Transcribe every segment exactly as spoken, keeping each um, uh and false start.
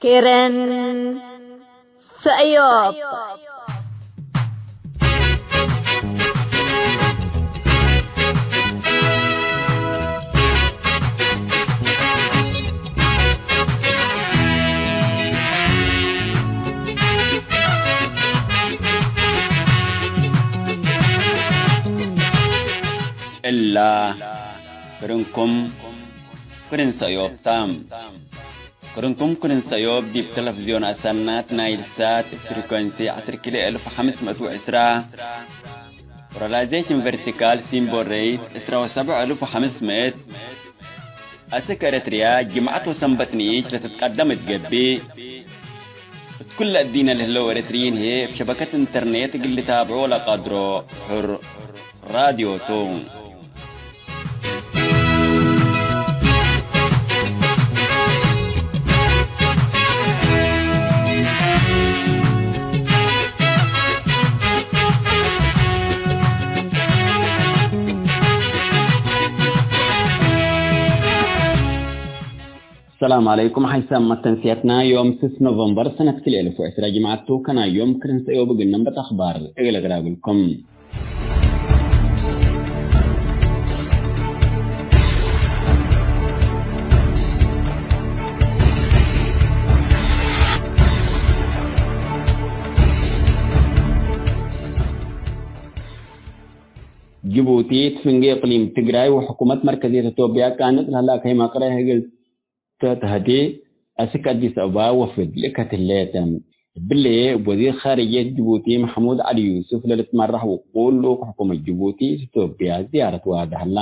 ክርን ሰእዮብ። እላ ክርንኩም ክርን ሰእዮብ ተ። ክርንኩም ክርን ሰእዮብ ዲብ ተለፍዝዮን አሰናት ናይል ሳት ፍሪኮንሲ ዐስር ኪሎ እልፍ ሐምስ ምእት ወዕስራ፣ ፖላራይዜሽን ቨርቲካል ሲምቦል ሬት ዕስራ ወሰብዕ እልፍ ወሐምስ ምእት፣ አስክ ኤረትርያ ጅምዐት ወሰንበት ንኢሽ ለትትቀደም እት ገብእ፣ እት ኩለ እዲነ ለህለው ኤረትርዪን ህዬ እብ ሸበከት ኢንተርኔት እግል ልታብዖ ለቀድሮ ሕር ራድዮ ቱ። ሰላም ዐለይኩም። ሐይሳም መተንስያትና ዮም ስስ ኖቨምበር ሰነት ክልኤ እልፍ ወዕስራ ጅምዐት ቱ። ከናይ ዮም ክርን ሰእዮብ እግል ነንበት አኽባር እግል እቅረብልኩም። ጅቡቲ፣ እት ፍንጌ እቅሊም ትግራይ ወሕኩመት መርከዝየት ኢትዮጵያ ቃንጽ ለህላ ከይ መቅረህ እግል ተትሀዴ አስክ አዲስ አበባ ወፍድ ልእከት ህሌት። እብሊ፣ እብ ወዚር ኻርጅየት ጅቡቲ መሕሙድ ዐሊ ዩሱፍ ለልትመራሕ ውቁል ልኡክ ሕኩመት ጅቡቲ እት ኢትዮጵያ ዝያረት ዋደ ሀላ።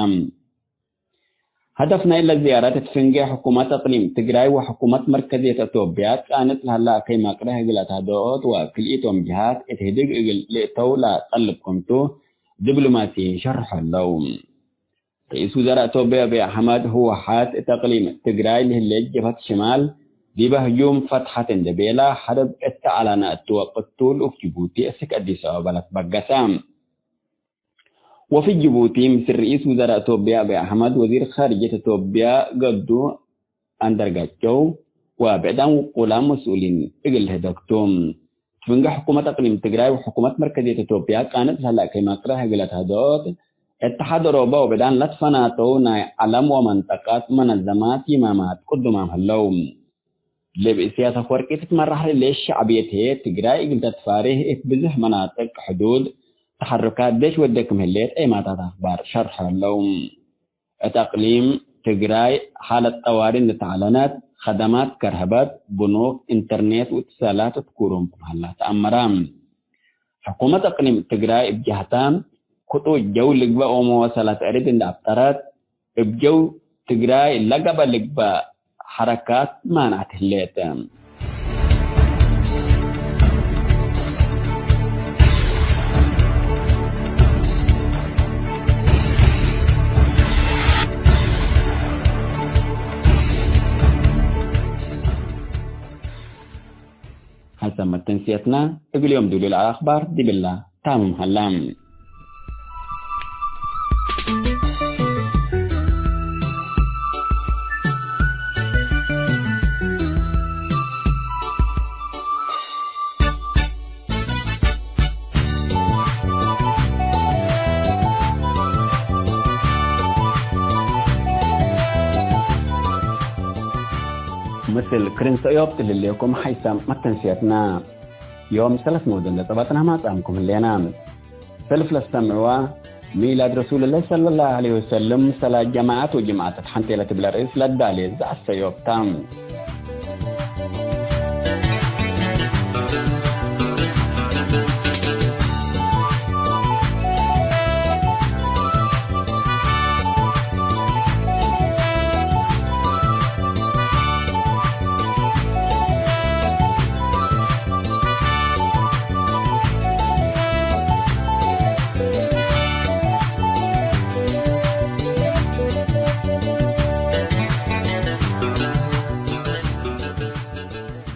ሀደፍ ናይለ ዝያረት፣ እት ፍንጌ ሕኩመት አቅሊም ትግራይ ወሕኩመት መርከዝየት ኢትዮጵያ ቃንጽ ለሀላ አከይ መቅረህ እግል አትሀደኦት ወክልኢቶም ጅሃት እት ህድግ እግል ልእተው ለአጠልብ ክምቱ፣ ዲብሎማሲይን ሸርሖ ህለው። ርኢስ ውዘራእ ኢትዮጵያ አብይ አሕመድ፣ ህወሓት እት አቅሊም ትግራይ ለህሌት ጀብሀት ሽማል ዲበ ህጁም ፈትሐት እንዴ ቤላ፣ ሐርብ እት አዕላነ እቱ ወቅት ቱ፣ ልኡክ ጅቡቲ አስክ አዲስ አበባ ለትበገሰ። ወፍድ ጅቡቲ፣ ምስል ርኢስ ውዘራእ ኢትዮጵያ አብይ አሕመድ፣ ወዚር ኻርጅየት ኢትዮጵያ ገዱ አንዳርጋቸው ወብዕዳም ውቁላም መስኡሊን እግል ልህደግ ቱ። እት ፍንጌ ሕኩመት አቅሊም ትግራይ ወሕኩመት መርከዝየት ኢትዮጵያ ቃንጽ ለህላ አከይ መቅረህ እግል አትሀደኦት፣ እት ሐደሮበ ወብዕዳን ለትፈናተው ናይ ዐለም ወመንጠቀት መነዘማት ይማማት ቅዱማም ህለው። ለብእሲያስ አፈወርቂ ትትመራሕ ለህሌት ሸዕብየት ህዬ ትግራይ እግል ተትፋሬህ እት ብዝሕ መናጥቅ ሕዱድ ተሐሩካት ዴሽ ወዴ ክም ህሌት ዔማታት አኽባር ሸርሖ ህለው። እት አቅሊም ትግራይ ሓለት ጠዋሪ እንዴ ተዐለነት፣ ከደማት ከርህበት፣ ብኑክ፣ ኢንተርኔት ወእትሳላት እት ኩሩም ክም ሀላ ተአመረ። ሕኩመት አቅሊም ትግራይ እብ ጀህታ፣ ክጡጭ ጀው ልግበእ ወመዋሰላት ዕርድ እንዴ አብጠረት፣ እብ ጀው ትግራይ ለገብአ ልግበእ ሐረካት ማንዐት ህሌት። ሐሰብ መተንስየትና እግል ዮም ዱሉል ዐለ አኽባር ዲብላ ታምም ሀላ። ምስል ክርን ሰእዮብ ትልሌኩም ሐይሳም መተንስየትና። ዮም ሰለስ መውድን ለጸባጥና ማጻምኩም ህሌና። ሰልፍ ለሰምዕዋ፣ ሚላድ ረሱልላህ ሰለላሁ ዐለይሂ ወሰለም፣ ሰላት ጀማዐት ወጅምዐት እት ሐንቴ ለትብለ ርእስ ለዳሌ ዘዐሰ ዮም ታ።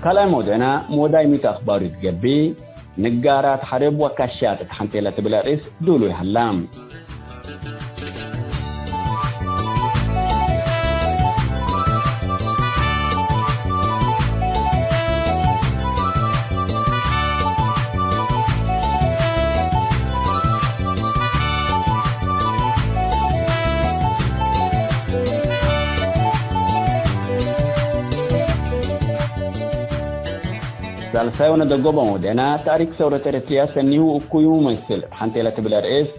ካልኣይ መውዱዕና፣ መወዳይ ሚቱ አኽባሩ ትገብእ፣ ንጋራት ሐርብ ወካሻት እት ሐንቴ ለትብል ርእስ ዱሉይ ሀላ። ሳልሳይ ወነደጎበ መውዴና፣ ታሪክ ሰውረት ኤረትርያ ሰኒሁ እኩዩ መስል እብ ሐንቴ ለትብል ርእስ፣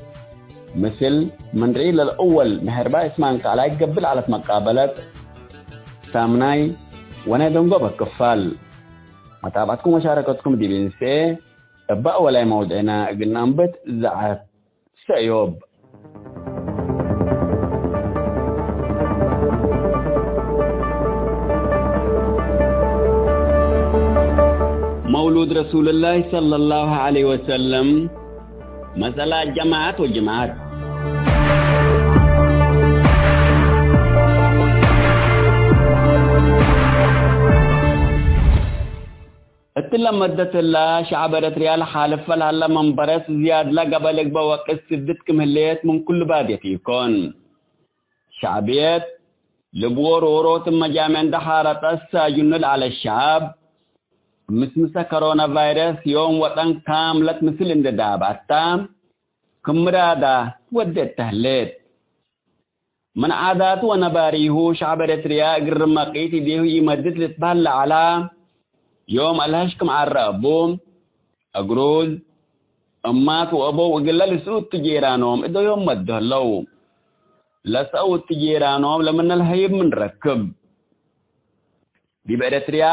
ምስል ምን ርኢ ለልአወል ምሕርባ እስማን ቃላይ ገብእ ለዐለት መቃበለት፣ ሳምናይ ወነደንጎበ ክፋል። መታብዐትኩም ወሻረከትኩም ዲብ እንስኤ፣ እበ አወላይ መውዴና እግል ነአንብት ዘዐት ሰእዮብ። መውሉድ ረሱልላህ ሰለላሁ ዐለይሂ ወሰለም፣ መሰላት ጀማዐት ወጅምዐት። እትለ መደት እላ፣ ሸዐብ ኤረትርያ ለሓልፈ ለሀለ መንበረት ዝያድ ለገብአ ልግበ ወቅት ስድት ክም ህሌት ምን ኩሉ ባድየት ኢኮን። ሸዕብየት ልብዎ ሮሮት እብ መጃምዕ እንዴ ሓረጠት ሳጅኑ ለዐለ ሸዐብ፣ ምስምሰ ከሮና ቫይረስ ዮም ወጠን ካምለት ምስል እንዴ ዳብአታ፣ ክም ምራዳ ትወዴ እተ ህሌት። ምን ዓዳቱ ወነባሪሁ ሸዕብ ኤረትርያ እግል ርመቂት እዴሁ ኢመድድ ልትበህል ለዐላ ዮም አልሀሽ ክም ዐረ እቡ፣ እግሩዝ፣ እማት ወአበው እግለ ልስኡ እቱ ጄራኖም እደዮም መዱ ህለው። ለሰአው እቱ ጄራኖም ለምነ ለሀይብ ምን ረክብ። ዲብ ኤረትርያ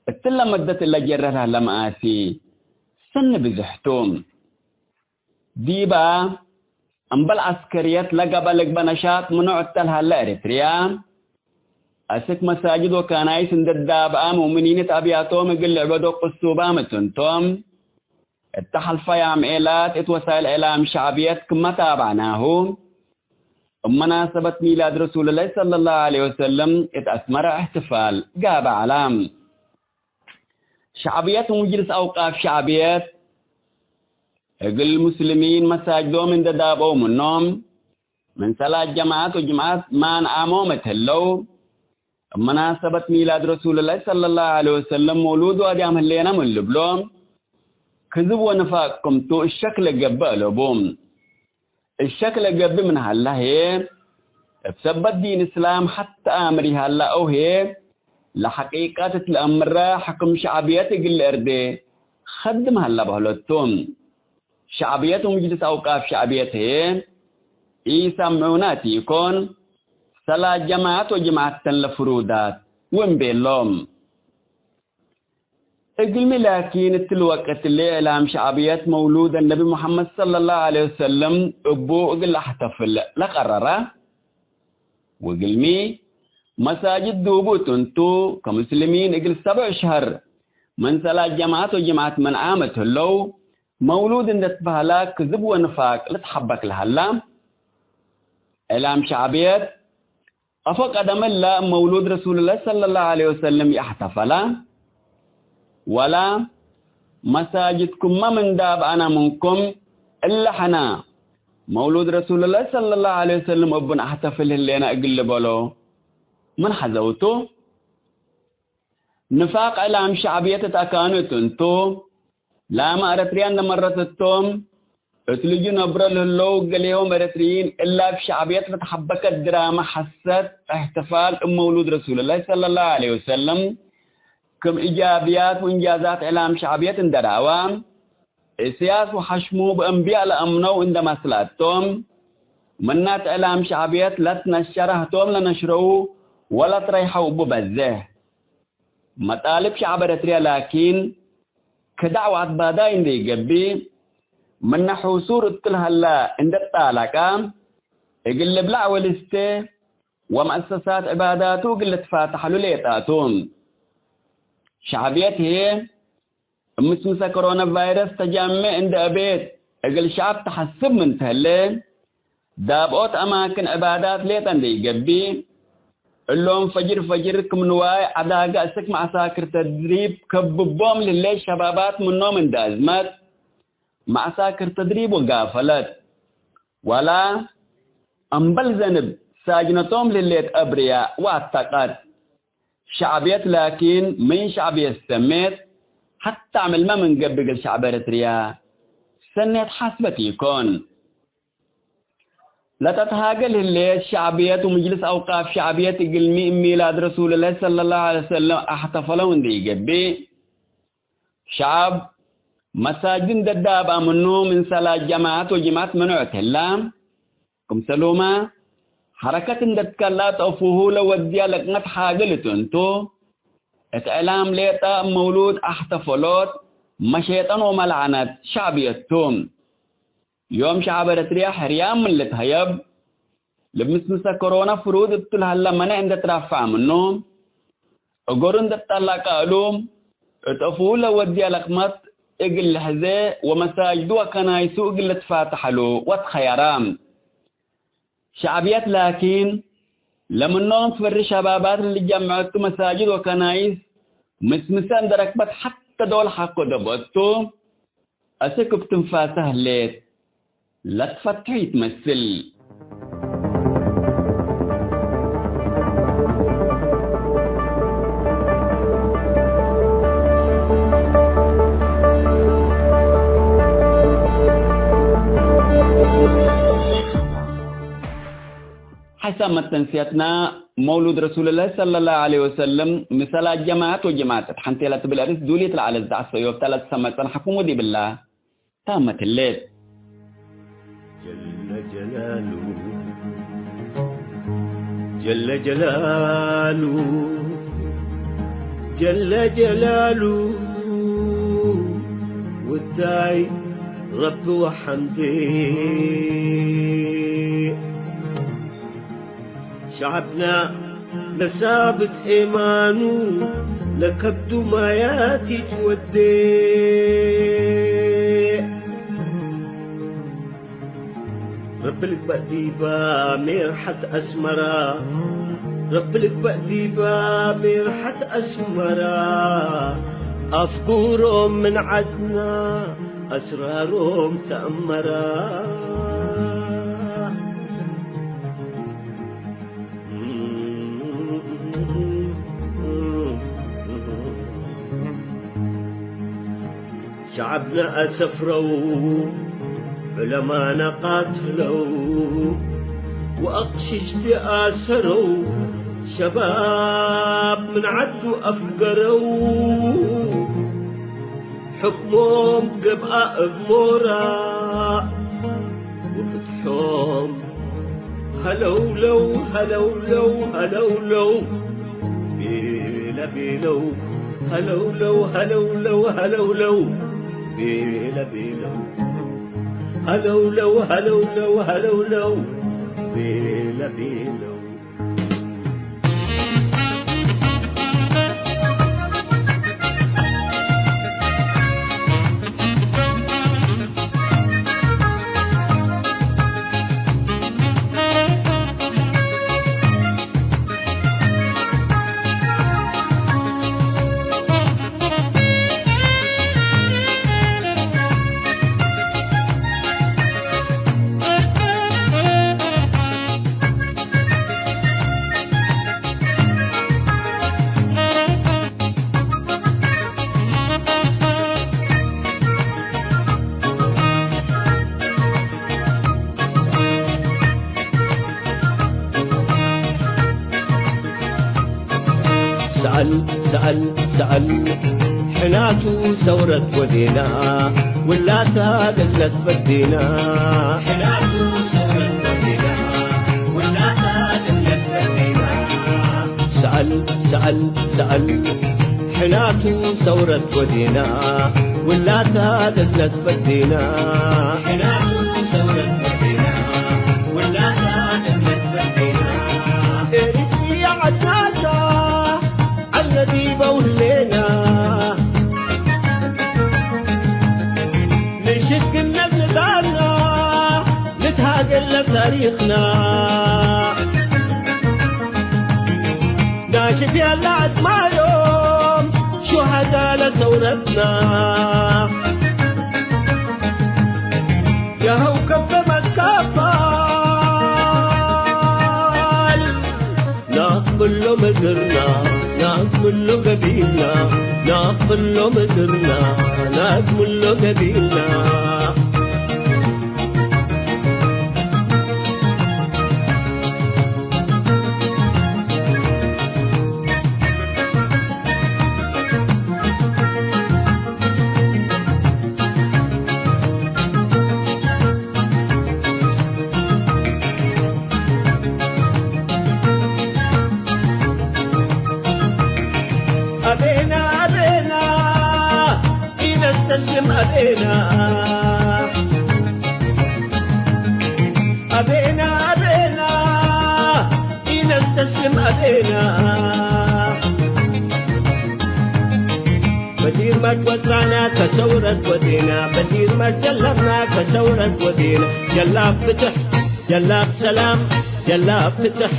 እትለ መደት እለ ጀረ ለህለ መኣሲ ሰኒ ብዝሕ ቱ። ዲባ እምበል ዐስከርየት ለገብአ ልግበእ ነሻጥ ምኑዕ እተ ለሀለ ኤረትርያ፣ አስክ መሳጅድ ወካናይስ እንዴ ዳብአ ሙእሚኒን እት አብያቶም እግል ልዕበዶ ቅሱባም እት እንቶም፣ እተ ሐልፈ ያም ኤላት እት ወሳይል እዕላም ሸዕብየት ክመ ታብዕናሁ፣ እብ መናሰበት ሚላድ ረሱልላህ ሰለላሁ ዐለይሂ ወሰለም እት አስመረ እሕትፋል ጋብእ ዐለ። ሸዕብየት ወመጅልስ አውቃፍ ሸዕብየት፣ እግል ሙስሊሚን መሳጅዶም እንዴ ዳብአው ምኖም፣ ምን ሰላት ጀማዐት ወጅምዐት ማንዓሞም እት ህለው፣ እብ መናሰበት ሚላድ ረሱልላህ ሰለላሁ ዐለይሂ ወሰለም መውሉድ ወአድያም ህሌነ ምን ልብሎ፣ ክዝብ ወንፋቅ ክምቱ እሸክ ለገብእ አለቡ። እሸክ ለገብእ ምን ሀላ ህዬ፣ እብ ሰበት ዲን እስላም ሐተ አምር ይሀላ አው ህዬ፣ ለሐቂቀት እት ለአምረ ሕክም ሸዕብየት እግል ልእርዴ ከድም ሀላ በህለቱ። ሸዕብየት ወመጅልስ አውቃፍ ሸዕብየት ህዬ፣ ኢሰምዑነ እት ኢኮን፣ ሰላት ጀማዐት ወጅምዐት ተን ለፍሩዳት ወእምቤሎም። እግልሚ ላኪን፣ እትሊ ወቅት እሊ እዕላም ሸዕብየት መውሉድ ነቢ ሙሐመድ ሰለላሁ ዐለይሂ ወሰለም እቡ እግል ለአሕተፍል ለቀረረ፣ ወእግልሚ መሳጅድ ዱቡ እት እንቱ፣ ከሙስሊሚን እግል ሰብዕ ሸህር ምን ሰላት ጀማዐት ወጅምዐት መንዓም እት ህለው፣ መውሉድ እንዴ ትበህላ ክዝብ ወንፋቅ ልትሐበክ ለሀላ። እዕላም ሸዕብየት፣ አፎ ቀደም እለ መውሉድ ረሱልላህ ሰለላሁ ዐለይሂ ወሰለም ይአሕተፈላ፣ ወላ መሳጅድኩመ ምን ዳብአነ ምንኩም፣ እለ ሕነ መውሉድ ረሱልላህ ሰለላሁ ዐለይሂ ወሰለም እቡ ነአሕተፍል ህሌነ እግል ልበሎ ምን ሐዘውቱ። ንፋቅ እዕላም ሸዕብየት እት አካኑ እት እንቱ፣ ላመ ኤረትርያ እንዴ መረት እቶም፣ እት ልጁ ነብረ ለህለው ገሌሆም ኤረትርዪን እላ እብ ሸዕብየት ለተሐበከት ድራመ ሐሰት፣ እሕትፋል እብ መውሉድ ረሱልላህ ሰለላሁ ዐለይሂ ወሰለም፣ ክም ኢጃብያት ወእንጃዛት እዕላም ሸዕብየት እንዴ ረአዋ፣ እስያስ ወሐሽሙ በአንብያእ ለአምነው እንዴ መስላቶም፣ ምናት እዕላም ሸዕብየት ለትነሸረ ህቶም ለነሽረው ወለትረይሐው እቡ በዝሕ። መጣልብ ሸዕብ ኤረትርያ ላኪን፣ ከዳዕ ወአትባዳይ እንዴ ኢገብእ፣ ምነ ሑሱር እቱ ለሀላ እንዴ ጣለቀ፣ እግል ልብላዕ ወልስቴ ወመአሰሳት ዕባዳቱ እግል ልትፋተሐሉ ሌጣ ቱ። ሸዕብየት ህዬ፣ እምስምሰ ኮሮና ቫይረስ ተጃሜዕ እንዴ አቤት እግል ሸዐብ ተሐስብ ምን ተህሌ፣ ዳብኦት አማክን ዕባዳት ሌጠ እንዴ ኢገብእ፣ እሎም ፈጅር ፈጅር ክም ንዋይ ዐዳገ አስክ መዐሳክር ተድሪብ ከብቦም ለህሌት ሸባባት ምኖም እንዴ አዝመት፣ መዐሳክር ተድሪብ ወጋፈለት፣ ወላ እምበል ዘንብ ሳጅነቶም ለህሌት አብርያ ወአተቀት። ሸዕብየት ላኪን ምን ሸዕብየት ሰሜት፣ ሐታ ዕምልመ ምን ገብእ እግል ሸዕብ ኤረትርያ ሰኔት ሐስበት ኢኮን። ለተትሃገል ህሌት ሸዕብየት ወምጅልስ አውቃፍ ሸዕብየት እግልሚ እብ ሚላድ ረሱልላህ ሰለላሁ ዐለይሂ ወሰለም አሕተፈለው እንዴ ኢገብእ፣ ሸዐብ መሳጅድ እንደ ዳብአ ምኑ ምን ሰላት ጀማዐት ወጅምዐት መኑዕ ትህላ። ክምሰሉመ፣ ሐረከት እንደ ትከልአት አፉሁ ለወድያ ለቅመት ሓግል እቱ እንቱ፣ እት ዕላም ሌጠ እብ መውሉድ አሕተፈሎት መሼጠን ወመልዐነት ሸዕብየት ቱ። ዮም ሸዐብ ኤረትርያ ሕርያም ምን ልትሀየብ፣ ልብ ምስምሰ ኮሮና ፍሩድ እቱ ለሀለ መነዕ እንደ ትራፈዐ ምኑ፣ እገሩ እንደ ትጠለቀ እሉ፣ እት አፉሁ ለወድያ ለቅመት እግል ልሕዜ ወመሳጅዱ ወከናይሱ እግል ልትፋተሐሉ ወትከየራ። ሸዕብየት ላኪን፣ ለምኖም ትፈሪ ሸባባት ለልጀምዐቱ መሳጅድ ወከናይስ፣ ምስምሰ እንደ ረክበት ሐተ ዶል ሐቆ ደበቱ፣ አስክ እብ ትንፋሰ ህሌት፣ ለትፈትሑ ኢትመስል። ሐሳብ መተንስያትና፣ መውሉድ ረሱልላህ ሰለላሁ ዐለይሂ ወሰለም፣ ምሰል ጀማዐት ወጀማዐት እት ሐንቴ ለትብል አርእስ ዱልየት ለዐለት ዘዐት ሰዮብተ ለትሰመዕ ጸንሐኩም ወዲብላ ታመት ህሌት። ጀለ ጀላሉ፣ ጀለ ጀላሉ፣ ጀለ ጀላሉ፣ ውዳይ ረቢ ወሐምዴ። ሸዐብና ለሳብት ኤማኑ፣ ለከብዱ ማያት ኢትወዴ። ረቢ ልግበእ ዲባ ሜርሐት አስመራ፣ ረቢ ልግበእ ዲባ ሜርሐት አስመራ። አፍጉሮም ምን ዐድና አስራሮም ተአመራ። ሸዐብነ አሰፍረው፣ ዑለማነ ቃትለው፣ ወአቅሽሽቲ አሰረው፣ ሸባብ ምን ዐዱ አፍገረው። ሕክሞም ገብአ እብ ሞራ፣ ወፍትሖም ሀለውለው፣ ሀለውለው፣ ሀለውለው፣ ቤለ ቤለው፣ ሀለውለው፣ ሀለውለው፣ ሀለውለው፣ ቤለ ቤለው፣ ሀለውለው፣ ሀለውለው፣ ሀለውለው፣ ቤለ ቤለው። ሰአል፣ ሰአል፣ ሰአል፣ ሕናቱ ሰውረት ወዴና፣ ውላታ ደለት በዴና። ሕናቱ ሰውረት ወዴና፣ ውላታ ደለት በዴና። ሰአል፣ ሰአል፣ ሰአል፣ ሕናቱ ሰውረት ወዴና፣ ውላታ ደለት በዴና። ሕናቱ ሰውረት ወዴና፣ ውላታ ደለት በዴና። ኤሪትሪያ ዐድናታ፣ ዐድነ ዲበ ውህሌና። ንሽግነት ንዳልና፣ ንትሃገር ለታሪኽና። ናሽፍ ያለ አጽማዮም ሹሀዳ ለሰውረትና። የሀው ከበ መትከፋል፣ ናቅብሎ ምድርና፣ ናቅብሎ ገቢልና፣ ናቅብሎ ምድርና፣ ናቅብሎ ገቢልና። ስም አቤና፣ አቤና፣ አቤና፣ ኢነስተስልም አቤና። በዲርመት ወጻና ከሰውረት ወዴና፣ በዲርመት ጀለብና ከሰውረት ወዴና። ጀላብ ፍትሕ፣ ጀላብ ሰላም፣ ጀላብ ፍትሕ፣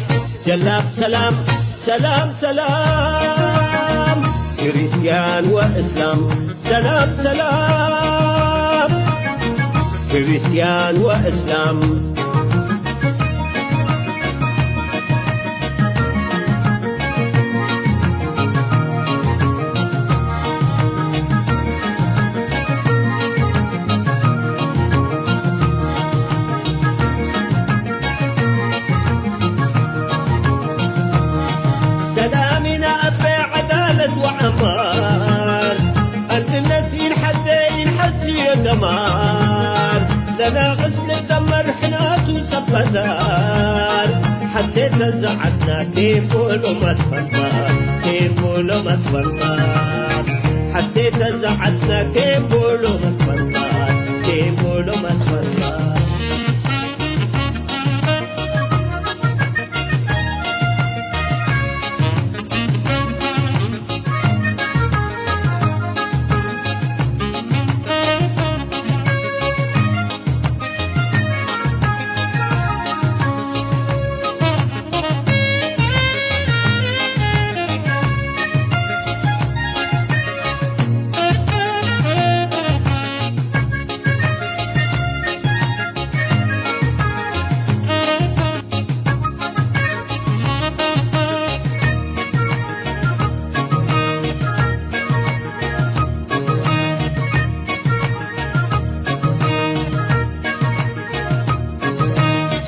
ጀላብ ሰላም፣ ሰላም ሰላም። ክርስቲያን ወእስላም ሰላም ሰላም። ክርስቲያን ወእስላም። ሰላሚና አበ ዐዳለት ወዐማር፣ አንድነት ኢንሐዜ ኢንሐስዮ ደማር፣ ለናቅስ ንደመር ሕናቱ ሰበዳር፣ ሐቴ ተዘዐትና ኬፎ ሎመትፈንታ፣ ኬፎ ሎመትፈንታ፣ ሐቴ ተዘዐትና ኬፎ ሎመትፈንታ፣ ኬፎ ሎመትፈንታ።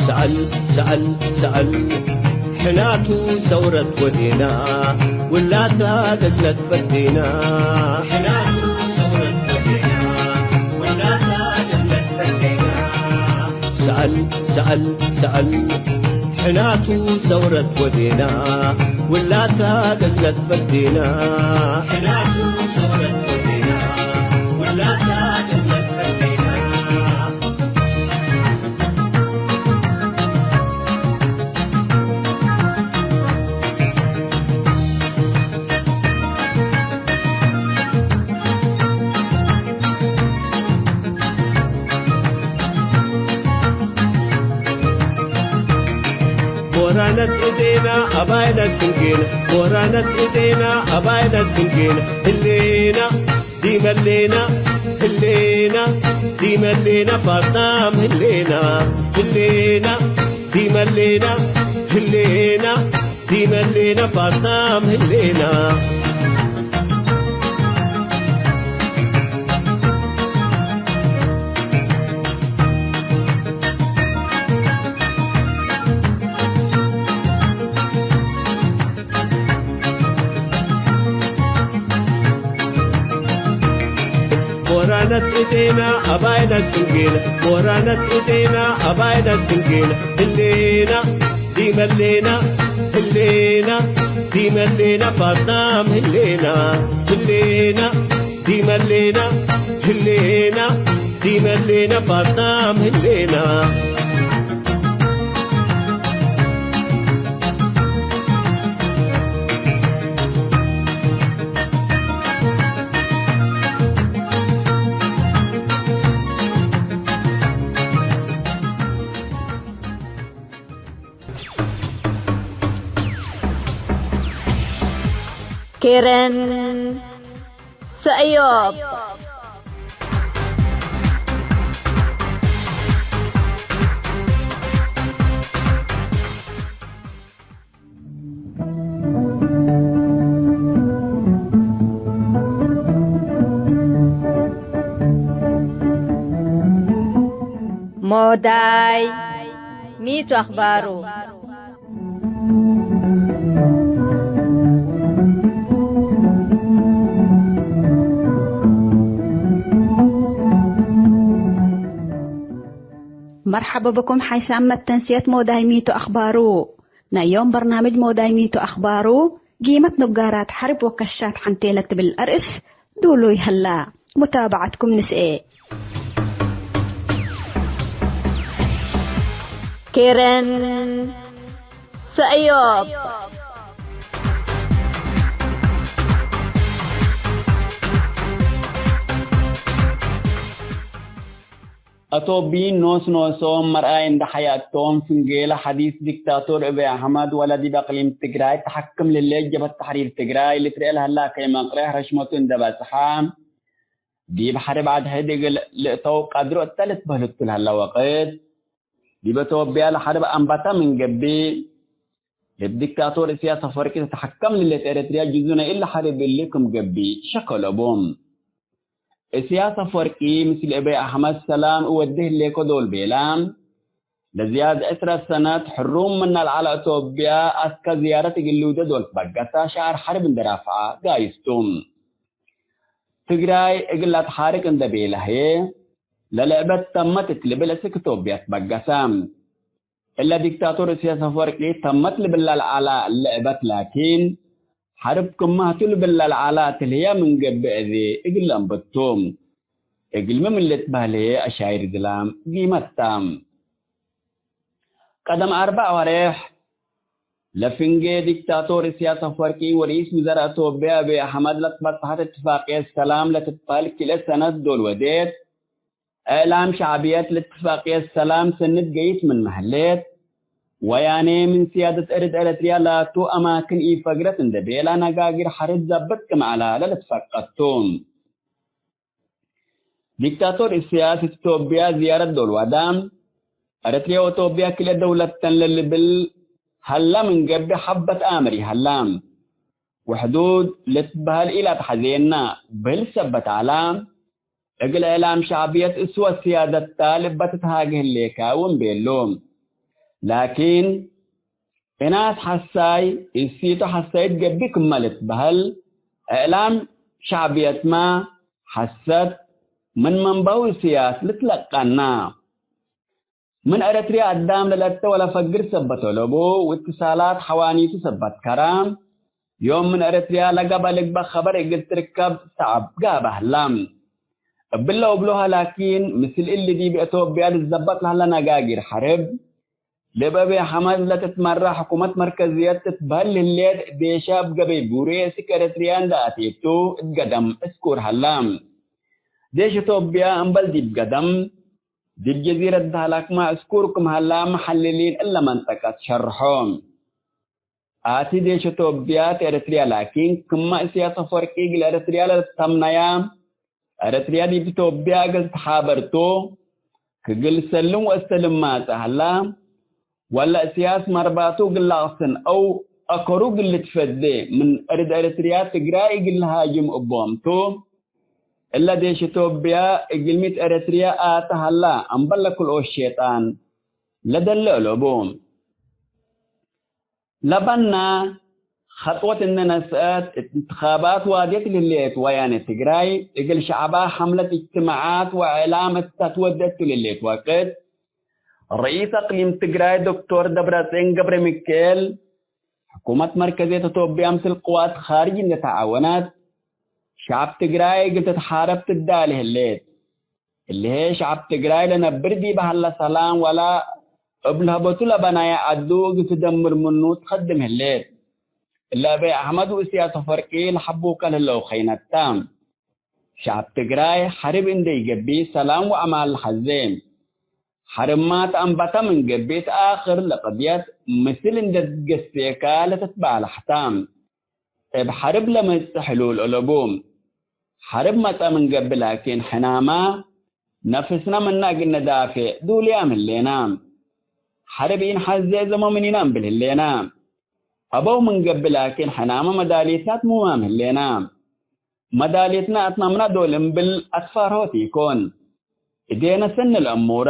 ሰአል፣ ሰአል፣ ሰአል፣ ሕናቱ ሰውረት ወዴና፣ ውላታ ገዝለት ፈዴና። ሕናቱ ሰውረት ወዴና፣ ውላታ ገዝለት ፈዴና። ሰአል፣ ሰአል፣ ሰአል፣ ሕናቱ ሰውረት ወዴና፣ ውላታ ገዝለት ፈዴና። ሕናቱ ሰውረት ወዴና፣ ውላታ ገዝለት ፈዴና። ቦራነት እዴና አባይነት ትንጌና፣ ቦራነት እዴና አባይነት ትንጌና፣ ህሌና ዲመሌና፣ ህሌና ዲመሌና፣ ፋጣም ህሌና፣ ህሌና ዲመሌና፣ ህሌና ዲመሌና፣ ፋጣም ህሌና። ቦራነት እዴና አባይነት ትንጌና፣ ቦራነት እዴና አባይነት ትንጌና፣ ህሌና ዲመሌና፣ ህሌና ዲመሌና፣ ፋጣም ህሌና፣ ህሌና ዲመሌና፣ ህሌና ዲመሌና፣ ፋጣም ህሌና። ኬረን ሰእዮብ። ሞዳይ ሚቱ አኽባሩ። መርሐበ ብኩም ሓይሳም መተንስየት ሞዳይ ሚቱ አኽባሩ። ናይ ዮም በርናምጅ ሞዳይ ሚቱ አኽባሩ፣ ጊመት ኑጋራት ሐርብ ወከሻት ሐንቴ ለትብል አርእስ ዱሉይ ሀላ። ሙታባዓትኩም ንስኤ። ኬረን ሰእዮብ። አቶብይን ኖስ ኖሶም መርኣይ እንደ ሐያቶም፣ ፍንጌለ ሐዲስ ዲክታቶር እበይ አሕመድ ወለ ዲብ አቅሊም ትግራይ ተሐክም ልሌት ጀብሀት ተሕሪር ትግራይ ልትርኤ ለሀላ ከይ መቅሬሕ ረሽመቱ እንደ በጽሐ፣ ዲብ ሐርብ አድሕድ እግል ልእተው ቀድሮ እተ ልትበህል እቱ ለሀላ ወቅት፣ ዲብ አቶብያ ለሐርብ አንበታ ምን ገብእ፣ እብ ዲክታቶር እስያስ አፈወርቂ ትትሐከም ልሌት ኤረትርያ ጅዙ ናይ እለ ሐርብ እሊ ክም ገብእ ሸክ አለቡ። እስያስ አፈወርቂ ምስል እበይ አሕመድ ሰላም እወዴ ህሌኮ ዶል ቤላ፣ ለዝያድ ዕስረ ሰነት ሕሩም ምነ ለዐለ አቶብያ አስከ ዝያረት እግል ልውዴ ዶል ትበገሰ ሸዐር ሐርብ እንዴ ራፍዐ ጋይስ ቱ። ትግራይ እግል ለትሓርቅ እንዴ ቤለ ህዬ፣ ለልዕበት ተመት እት ልብል እስክ ቶብያ ትበገሰ። እለ ዲክታቶር እስያስ አፈወርቂ ተመት ልብላ ለዐላ ለዕበት ላኪን፣ ሐርብ ክመ ህቱ ልብላ ለዐላ ትልህያ ምን ገብእ እዜ እግል ለአንብት ቱ። እግልሚ ምን ልትበህል ህዬ አሻይር ዝላም ጊመት ተ። ቀደም አርበዕ ወሬሕ፣ ለፍንጌ ዲክታቶር እስያስ አፈወርቂ ወርኢስ ውዘራእ ቶብያ አብይ አሕመድ ለትበጽሐት እትፋቅየት ሰላም ለትትበህል ክልኤ ሰነት ዶል ወዴት፣ እዕላም ሸዕብየት ለእትፋቅየት ሰላም ሰንድ ገይስ ምንመ ህሌት፣ ወያኔ ምን ስያደት እርድ ኤረትርያ ላቱ አማክን ኢፈግረት እንዴ ቤለ ነጋግር ሐርብ ዘብጥ ክም ዐለ ለልትፈቀድ ቱ። ዲክታቶር እስያስ እት ቶብያ ዝያረት ዶል ወደ፣ ኤረትርያ ወቶብያ ክልኤ ደውለት ተን ለልብል ሀላ ምን ገብእ ሐበት አምር ይሀላ። ወሕዱድ ልትበህል ኢለአትሐዜነ ብህል ሰበት ዐለ፣ እግል እዕላም ሸዕብየት እስወ ስያደት ተ ልበ ትትሃጌ ህሌከ ወእምቤሉ። ላኪን፣ እናስ ሐሳይ እሲቱ ሐሳይት ገብእ ክመ ልትበህል፣ እዕላም ሸዕብየትመ ሐሰት ምን መንበሁ እስያስ ልትለቀና። ምን ኤረትርያ አዳም ለለአተ ወለፈግር ሰበት አለቡ፣ ወእትሳላት ሐዋኒቱ ሰበት ከረ። ዮም ምን ኤረትርያ ለገብአ ልግበእ ኸበር እግል ትርከብ ሰዐብ ጋብእ ሀላ። እብለ እብሉሀ ላኪን፣ ምስል እሊ ዲብ አቶብያ ልትዘበጥ ለሀለ ነጋጊር ሐርብ፣ ለእብ አብይ አሕመድ ለትትመረሕ ሕኩመት መርከዝየት ትትበህል ህሌት፣ ዴሻ እብ ገበይ ቡሬ እስክ ኤረትርያ እንዴ አቴቱ እት ገደም እስኩር ሀላ። ዴሽ አቶብያ እምበል ዲብ ገደም፣ ዲብ ጀዚረት ዳህላክ መዕስኩር ክም ሀላ መሐልሊን እለ መንጠቀት ሸርሖ። አቲ ዴሽ አቶብያ እት ኤረትርያ ላኪን፣ ክመ እስያስ አፈወርቂ እግል ኤረትርያ ለልተምነያ፣ ኤረትርያ ዲብ አቶብያ እግል ትሓበር ቱ፣ ክግል ሰልም ወአስተልም ማጸ ሀላ፣ ወለ እስያስ መርባቱ እግል ለአቅስን አው አከሩ እግል ልትፈዴ ምን እርድ ኤረትርያ ትግራይ እግል ለሃጅም እቦም ቱ። እለ ዴሽ ኢትዮጵያ እግልሚ እት ኤረትርያ አተ ሀላ፣ አምበል ለክልኦት ሼጣን ለደለ እሎቡ። ለበና ኸጥወት እንዴ ነስአት፣ እት እንትኻባት ዋድየት ለህሌት ወያኔ ትግራይ፣ እግል ሸዕባ ሐምለት እጅትማዓት ወእዕላም እተ ትወዴ እቱ ለህሌት ወቅት፣ ረኢስ አቅሊም ትግራይ ዶክቶር ደብረጽዮን ገብረሚካኤል፣ ሕኩመት መርከዝየት ኢትዮጵያ ምስል ቅዋት ኻርጅ እንዴ ተዓወነት፣ ሸዐብ ትግራይ እግል ትትሓረብ ትዳሌ ህሌት። እሊ ህዬ ሸዐብ ትግራይ ለነብር ዲበ ሀለ ሰላም ወለ እብ ለህበቱ ለበናየ ዐዱ እግል ትደምር ምኑ ትከድም ህሌት። እሊ አብይ አሕመድ ወእስያስ አፈወርቂ ለሐቡከ ለህለው ኸይነት ተ። ሸዐብ ትግራይ ሐርብ እንዴ ኢገብእ ሰላም ወአማን ለሐዜ። ሐርብማ ተአንበተ ምን ገብእ እት አክር ለቅድየት ምስል እንዴ ትገሴከ ለትትባለሕ ተ። እብ ሐርብ ለመጽእ ሕሉል አለቡ። ሐርብ መጸ ምን ገብእ ላኪን ሕናመ ነፍስነ ምነ እግል ንዳፌዕ ዱሉያም ህሌነ። ሐርብ ኢንሐዜ እዘሞ ምኒነ እምብል ህሌነ። አበው ምን ገብእ ላኪን ሕናመ መዳሊትነ አትምማም ህሌነ። መዳሊትነ አትመምነ ዶል እምብል አትፋርሆት ኢኮን። እዴነ ሰኒ ለአሙረ።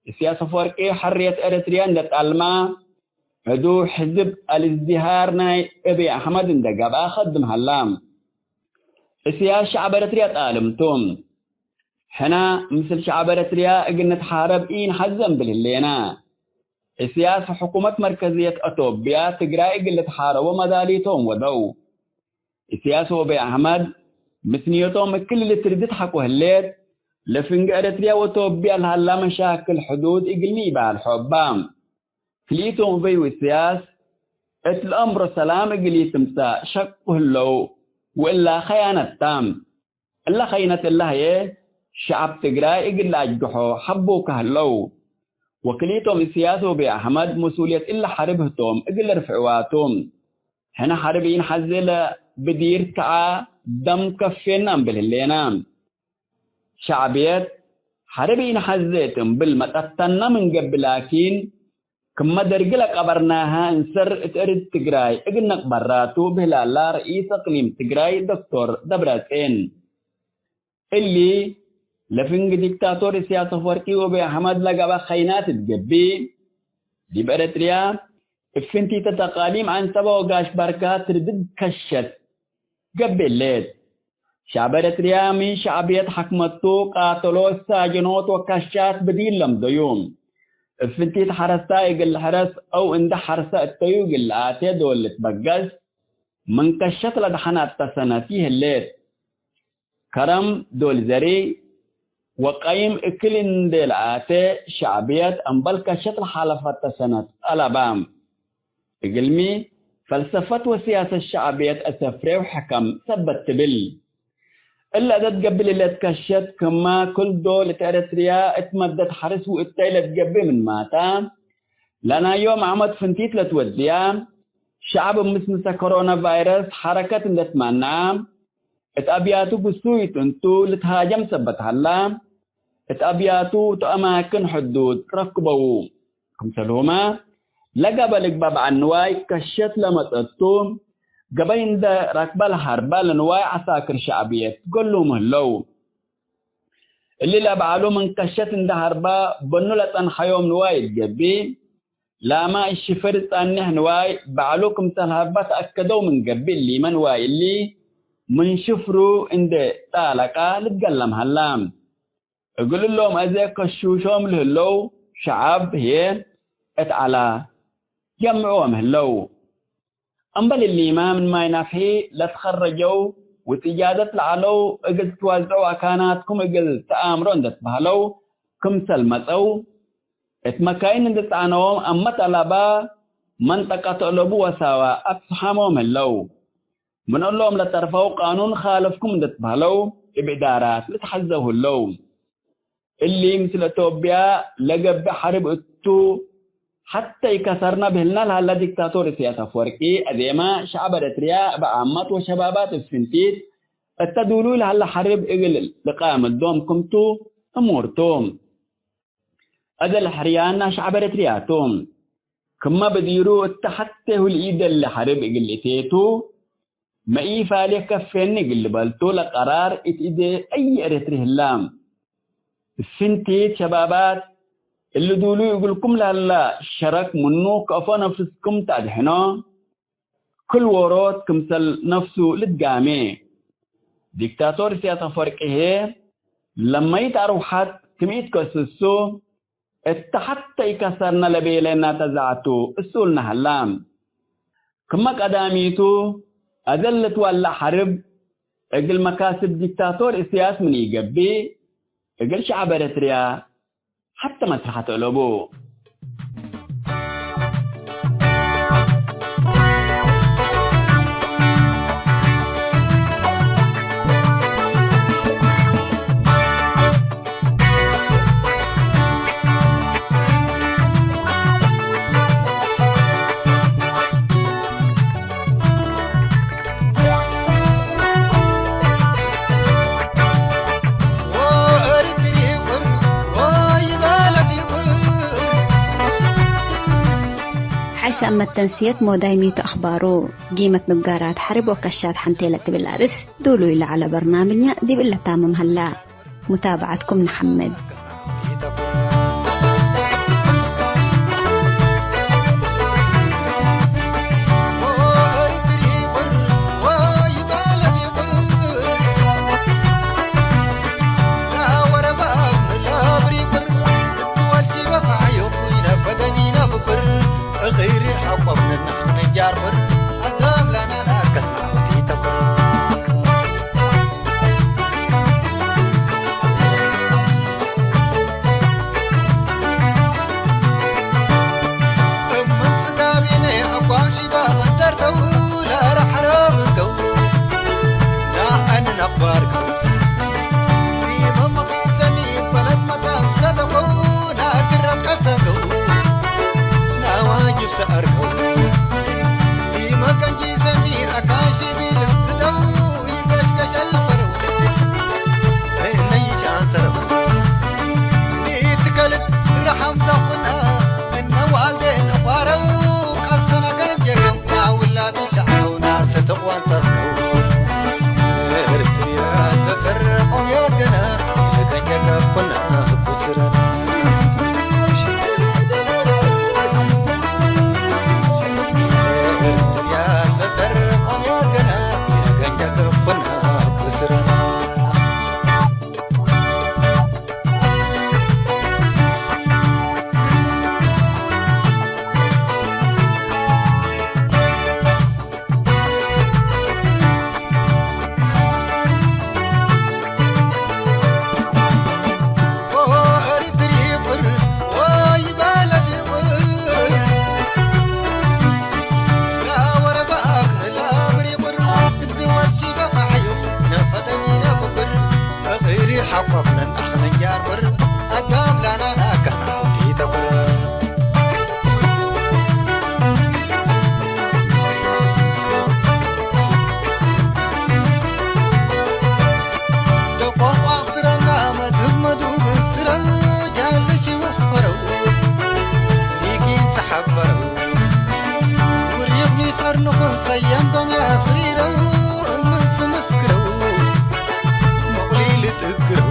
እስያስ አፈወርቂ ሕርየት ኤረትርያ እንዴ ጠልመ፣ ዕዱ ሕዝብ አልእዝድሃር ናይ አብይ አሕመድ እንዴ ገብአ ከድም ሀላ። እስያስ ሸዐብ ኤረትርያ ጣልም ቱ። ሕነ ምስል ሸዐብ ኤረትርያ እግል ንትሓረብ ኢንሐዜ እምብል ህሌነ። እስያስ ሕኩመት መርከዝየት አቶብያ ትግራይ እግል ልትሓረቦ መዳሊቶም ወደው። እስያስ ወአብይ አሕመድ ምስንዮቶም እክል ልትርድት ሐቆ ህሌት፣ ለፍንጌ ኤረትርያ ወቶብያ ለሀላ መሻክል ሕዱድ እግልሚ ኢበአልሖ እባ። ክልኢቶም እበይ ወእስያስ እት ለአምሮ ሰላም እግል ኢትምጸእ ሸቁ ህለው፣ ወእላ ኸያነት ተ። እለ ኸይነት እለ ህዬ፣ ሸዐብ ትግራይ እግል ለአጅግሖ ሐቦ ከህለው፣ ወክልኢቶም እስያስ ወአቢ አሕመድ መስኡልየት እለ ሐርብ ህቶም እግል ልርፍዕዋ ቱ። ሕነ ሐርብ ኢንሐዜ ለብዲር ከዐ ደም ከፌና እምብል ህሌና። ሸዕብየት ሐርብ ኢንሐዜ እት እምብል መጠተና ምን ገብእ ላኪን፣ ክመ ደርግ ለቀበርናሀ እንሰር እት እርድ ትግራይ እግል ንቅበራ ቱ ብህላላ ርኢስ እቅሊም ትግራይ ዶክቶር ደብረጼን። እሊ፣ ለፍንግ ዲክታቶር ኢሳያስ አፈወርቂ ወአቢ አሕመድ ለገብአ ኸይናት እት ገብእ፣ ዲብ ኤረትርያ እብ ፍንቲተ ተቃሊም ዐንሰበ ወጋሽ በርካ ትርድድ ከሸት ገብእ ህሌት። ሸዕብ ኤረትርያ ምን ሸዕብየት ሐክመቱ ቃተሎት፣ ሳጀኖት ወከሻት ብዲር ለምደዩ። እብ ፍንቲት ሐረስታይ እግል ልሕረስ አው እንዴ ሐርሰ እተዩ እግል ለአቴ ዶል ልትበገስ፣ ምን ከሸት ለደሐናተ ሰነት ይህሌት። ከረም ዶል ዘሪ ወቀይም እክል እንዴ ለአቴ ሸዕብየት እምበል ከሸት ለሓለፈተ ሰነት ጠለባ። እግልሚ፣ ፈልሰፈት ወስያሰት ሸዕብየት አሰፍሬ ወሐከም ሰበት ትብል። እለ እዘ ትገብእ ለትከሸት ክመ ክል ዶል እት ኤረትርያ እት መደት ሐርስ ወእተይ ለትገብእ ምንማተ፣ ለናዮም ዓመት ፍንቲት ለትወድያ፣ ሸዕብ ምስምሰ ኮሮና ቫይረስ ሐረከት እንዴ ትመንዐ፣ እት አብያቱ ግሱይ እት እንቱ ልትሃጀም ሰበት ሀላ፣ እት አብያቱ እት አማክን ሕዱድ ረክበዉ። ክምሰልሁመ፣ ለገበ ልግባእ በዐል ንዋይ ከሸት ለመጸቱ፣ ገበይ እንዴ ረክበ ለሀርበ ለንዋይ ዐሳክር ሸዕብየት ገሉም ህለው። እሊ ለበዐሉ ምን ከሸት እንዴ ሀርበ በኑ ለጸንሐዮም ንዋይ እት ገብእ፣ ላመ እሽፍር ጸኔሕ ንዋይ በዐሉ ክምሰል ሀርበ ተአከደው ምን ገብእ፣ እሊመ ንዋይ እሊ ምን ሽፍሩ እንዴ ጣለቀ ልትገለም ሀላ። እግል እሎም አዜ ከሹሾም ለህለው ሸዐብ ህዬ እት ዐላ ጀምዕዎም ህለው። እምበል እሊመ ምን ማይ ናፍሒ ለትከረጀው ወእት እጃዘት ለዐለው እግል ትትወዘዑ አካናትኩም እግል ተአምሮ እንዴ ትበህለው ክምሰል መጸው፣ እት መካይን እንዴ ጸዐነዎም አመት አለበ መንጠቀት እሎቡ ወሳዋ አብጽሐሞም ህለው። ምን እሎም ለተርፈው ቃኑን ካልፍኩም እንዴ ትበህለው እብ እዳራት ልትሐዘው ህለው። እሊ ምስል አቶብያ ለገብእ ሐርብ እቱ፣ ሐተ ኢከሰርነ ብህልና ለሀለ ዲክታቶር ኢሳያስ አፈወርቂ፣ አዜመ ሸዐብ ኤረትርያ እብ ዓመት ወሸባባት እብ ፍንቲት እተ ዱሉይ ለሀለ ሐርብ እግል ልቃምዶም ክምቱ እሙር ቱ። አዜ ለሕርያና ሸዐብ ኤረትርያ ቱ። ክመ ብዲሩ እተ ሐቴሁ ለኢደለ ሐርብ እግል ልእቴቱ፣ መኢፋሌ ከፌኒ እግል ልበልቱ ለቀራር እት እዴ አይ ኤረትሪ ህላ። ፍንቲት ሸባባት እሊ ዱሉይ እግልኩም ለሀላ ሸረክ ምኑ ከአፎ ነፍስኩም ተአድሕኖ፣ ክል ዎሮት ክምሰል ነፍሱ ልትጋሜ። ዲክታቶር ኢሳያስ አፈወርቂ ህዬ ለመይት አርወሐት ክም ኢትከስሱ፣ እተ ሐተ ኢከሰርነ ለቤለና ተዛዕቱ እሱልነ ሀላ። ክመ ቀዳሚቱ፣ አዜ ልትወለዕ ሐርብ እግል መካስብ ዲክታቶር እስያስ ምን ኢገብእ፣ እግል ሸዐብ ኤረትርያ ሐተ መስለሐት አለቡ። ሐይሰ እመ ተንስየት ሞዳይ ሚቱ አኽባሩ፣ ጊመት ንጋራት ሐርብ ወከሻት ሐንቴ ለትብል አርእስ ዱሉይ ለዐለ በርናምጅነ ዲብ እለ ታምም ሀላ። ሙታብዐትኩም ነሐምድ። ባርከው። ዲመ መቂሰኒ በለድ መዳም ሰደቀው፣ ናግረብ ቀሰገው፣ ናዋጅብ ሰአርከው። ዲመ ቀንጂሰኒ አካሺ ቢልም ስደው፣ ይገሽገሸል በረው፣ እነ ይሻንሰረው። ዲትከልብ ረሐም ዘኹና፣ እነ ዋልዴን ፋረው፣ ቀሰነ ገንጀገው፣ ናውላድ ሸዕረውና ሰደቅ ወንጠስከው። ወሪኽኒ ጸርንኹን ሰየምቶም የፍሪረው፣ እምን ስምስክረው፣ መቕሊል ትእግረው።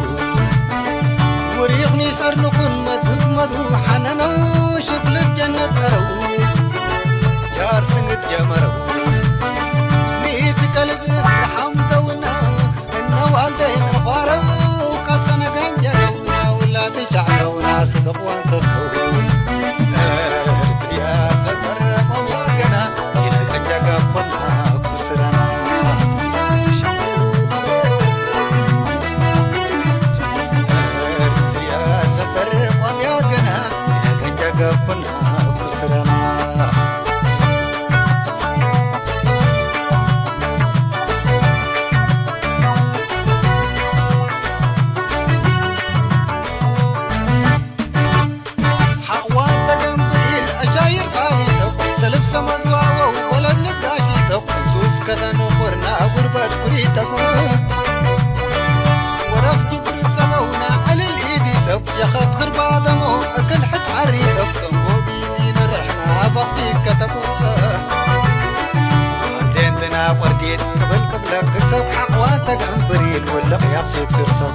ወሪኽኒ ጸርንኹን መትህመዱ፣ ሐነነው ሽክልት ጀነት ቀረው፣ ጃር ስንግት ጀመረው። ሚእት ከልብ ረሐም ዘውና፣ እነ ዋልደይን ፋረው፣ ቀሰነ ገንጀረው፣ ውላድ ሻዕረውና ስድቅ ወንተስከው። ሐቅዋን ተገንብሪል አሻይር ባሊተው፣ ሰልፍ ሰመድ ዋወው ወለድ ልጋሺተው፣ እንሱስ ከተኑ ኹርና ጉርበት ኩሪተው። ወረፍ ጅብር ሰበውና ዕልል ኢዲተው፣ የኸት ኽርባደሞ እክል ሕት ዐሪተው፣ ተንቦ ቢዚነ ርሕና በኽቲ ከተኮ። አንቴንትና ወርዲት ቅብል ቅብለክ ሰብ ሐቅዋን ተገንብሪል ወለቅ ያብሲት ግርሰው።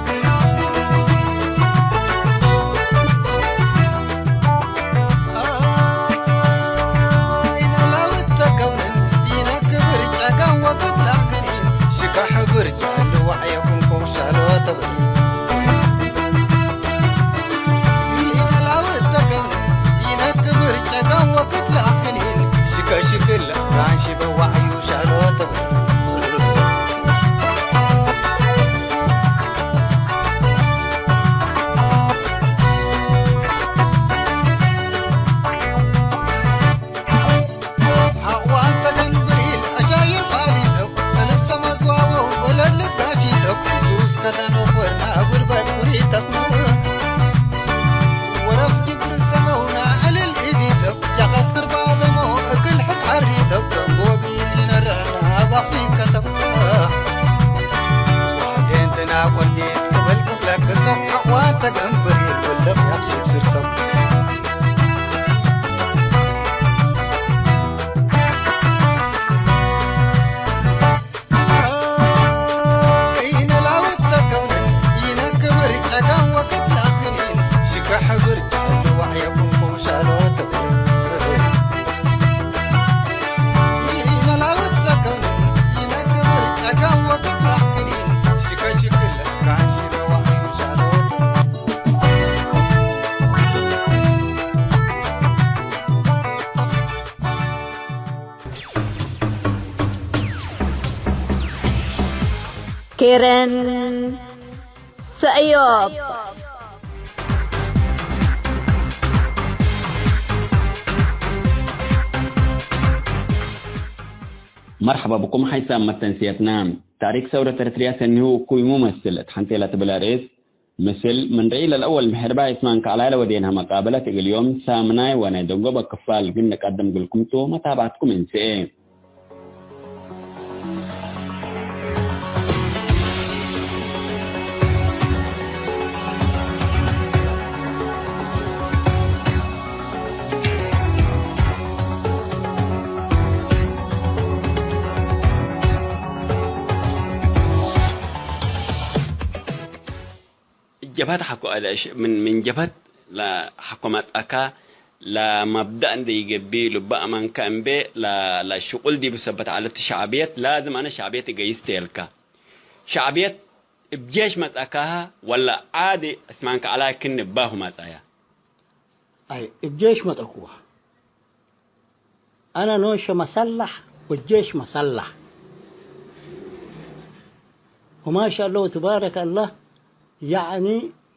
ሐቅዋን ተገንብሪል አሻይር ባሊተው፣ ሰለስተ መትዋወው ወለድ ልጋሺተው፣ ሱስ ከተነኮርና ጉርበት ኩሪተው። ወረፍ ጅብር ሰመውና ዕልል ኢዲተው፣ ጃቀት ክርባደሞ እግል ሕት ሐሪተው፣ ወቢሊነ ርዕና ባክሲን ከተው። ዋዴንትና ቆንዲት ቅብል ቅብለክ ሰው፣ ሐቅዋን ተገንብሪል ወለቅ ያብሲት ስርሰው። ኬረን ሰእዮብ። መርሐባ ብኩም ሐይሳም መተንስየትና። ታሪክ ሰውረት ኤረትርያ ሰኒሁ እኩይ ሙ መስል እት ሐንቴ ለትብል አርእስ፣ ምስል ምን ርእይ ለልአወል ምሕርባይ እስማን ከዕላይ ለወዴንሀ መቃበለት እግል ዮም ሳምናይ ወናይ ደንጎበ ክፋል እግል ንቀድም እግልኩም ቱ፣ መታብዐትኩም እንስኤ። ጀብሀት ሐቆ አለ እሽ፣ ምን፣ ምን ጀብሀት ለሐቆ መጽአካ ለመብደእ እንዴ ኢገብእ ልበ አማንከ እምቤ ለ-፣ ለሽቁል ዲቡ ሰበት ዐለት ሸዕብየት ላዝም አነ ሸዕብየት እገይስ ቴልካ። ሸዕብየት እብ ጄሽ መጽአካሀ ወላ ዓዲ እስማንከ ዐላይ ክን እባሁ መጽአያ? አይ፣ እብ ጄሽ መጠኩዋ። አነ ኖሸ መሰላሕ ወጄሽ መሰላሕ። ወማሻአላህ ወትባረከ አላህ፣ ያዕኒ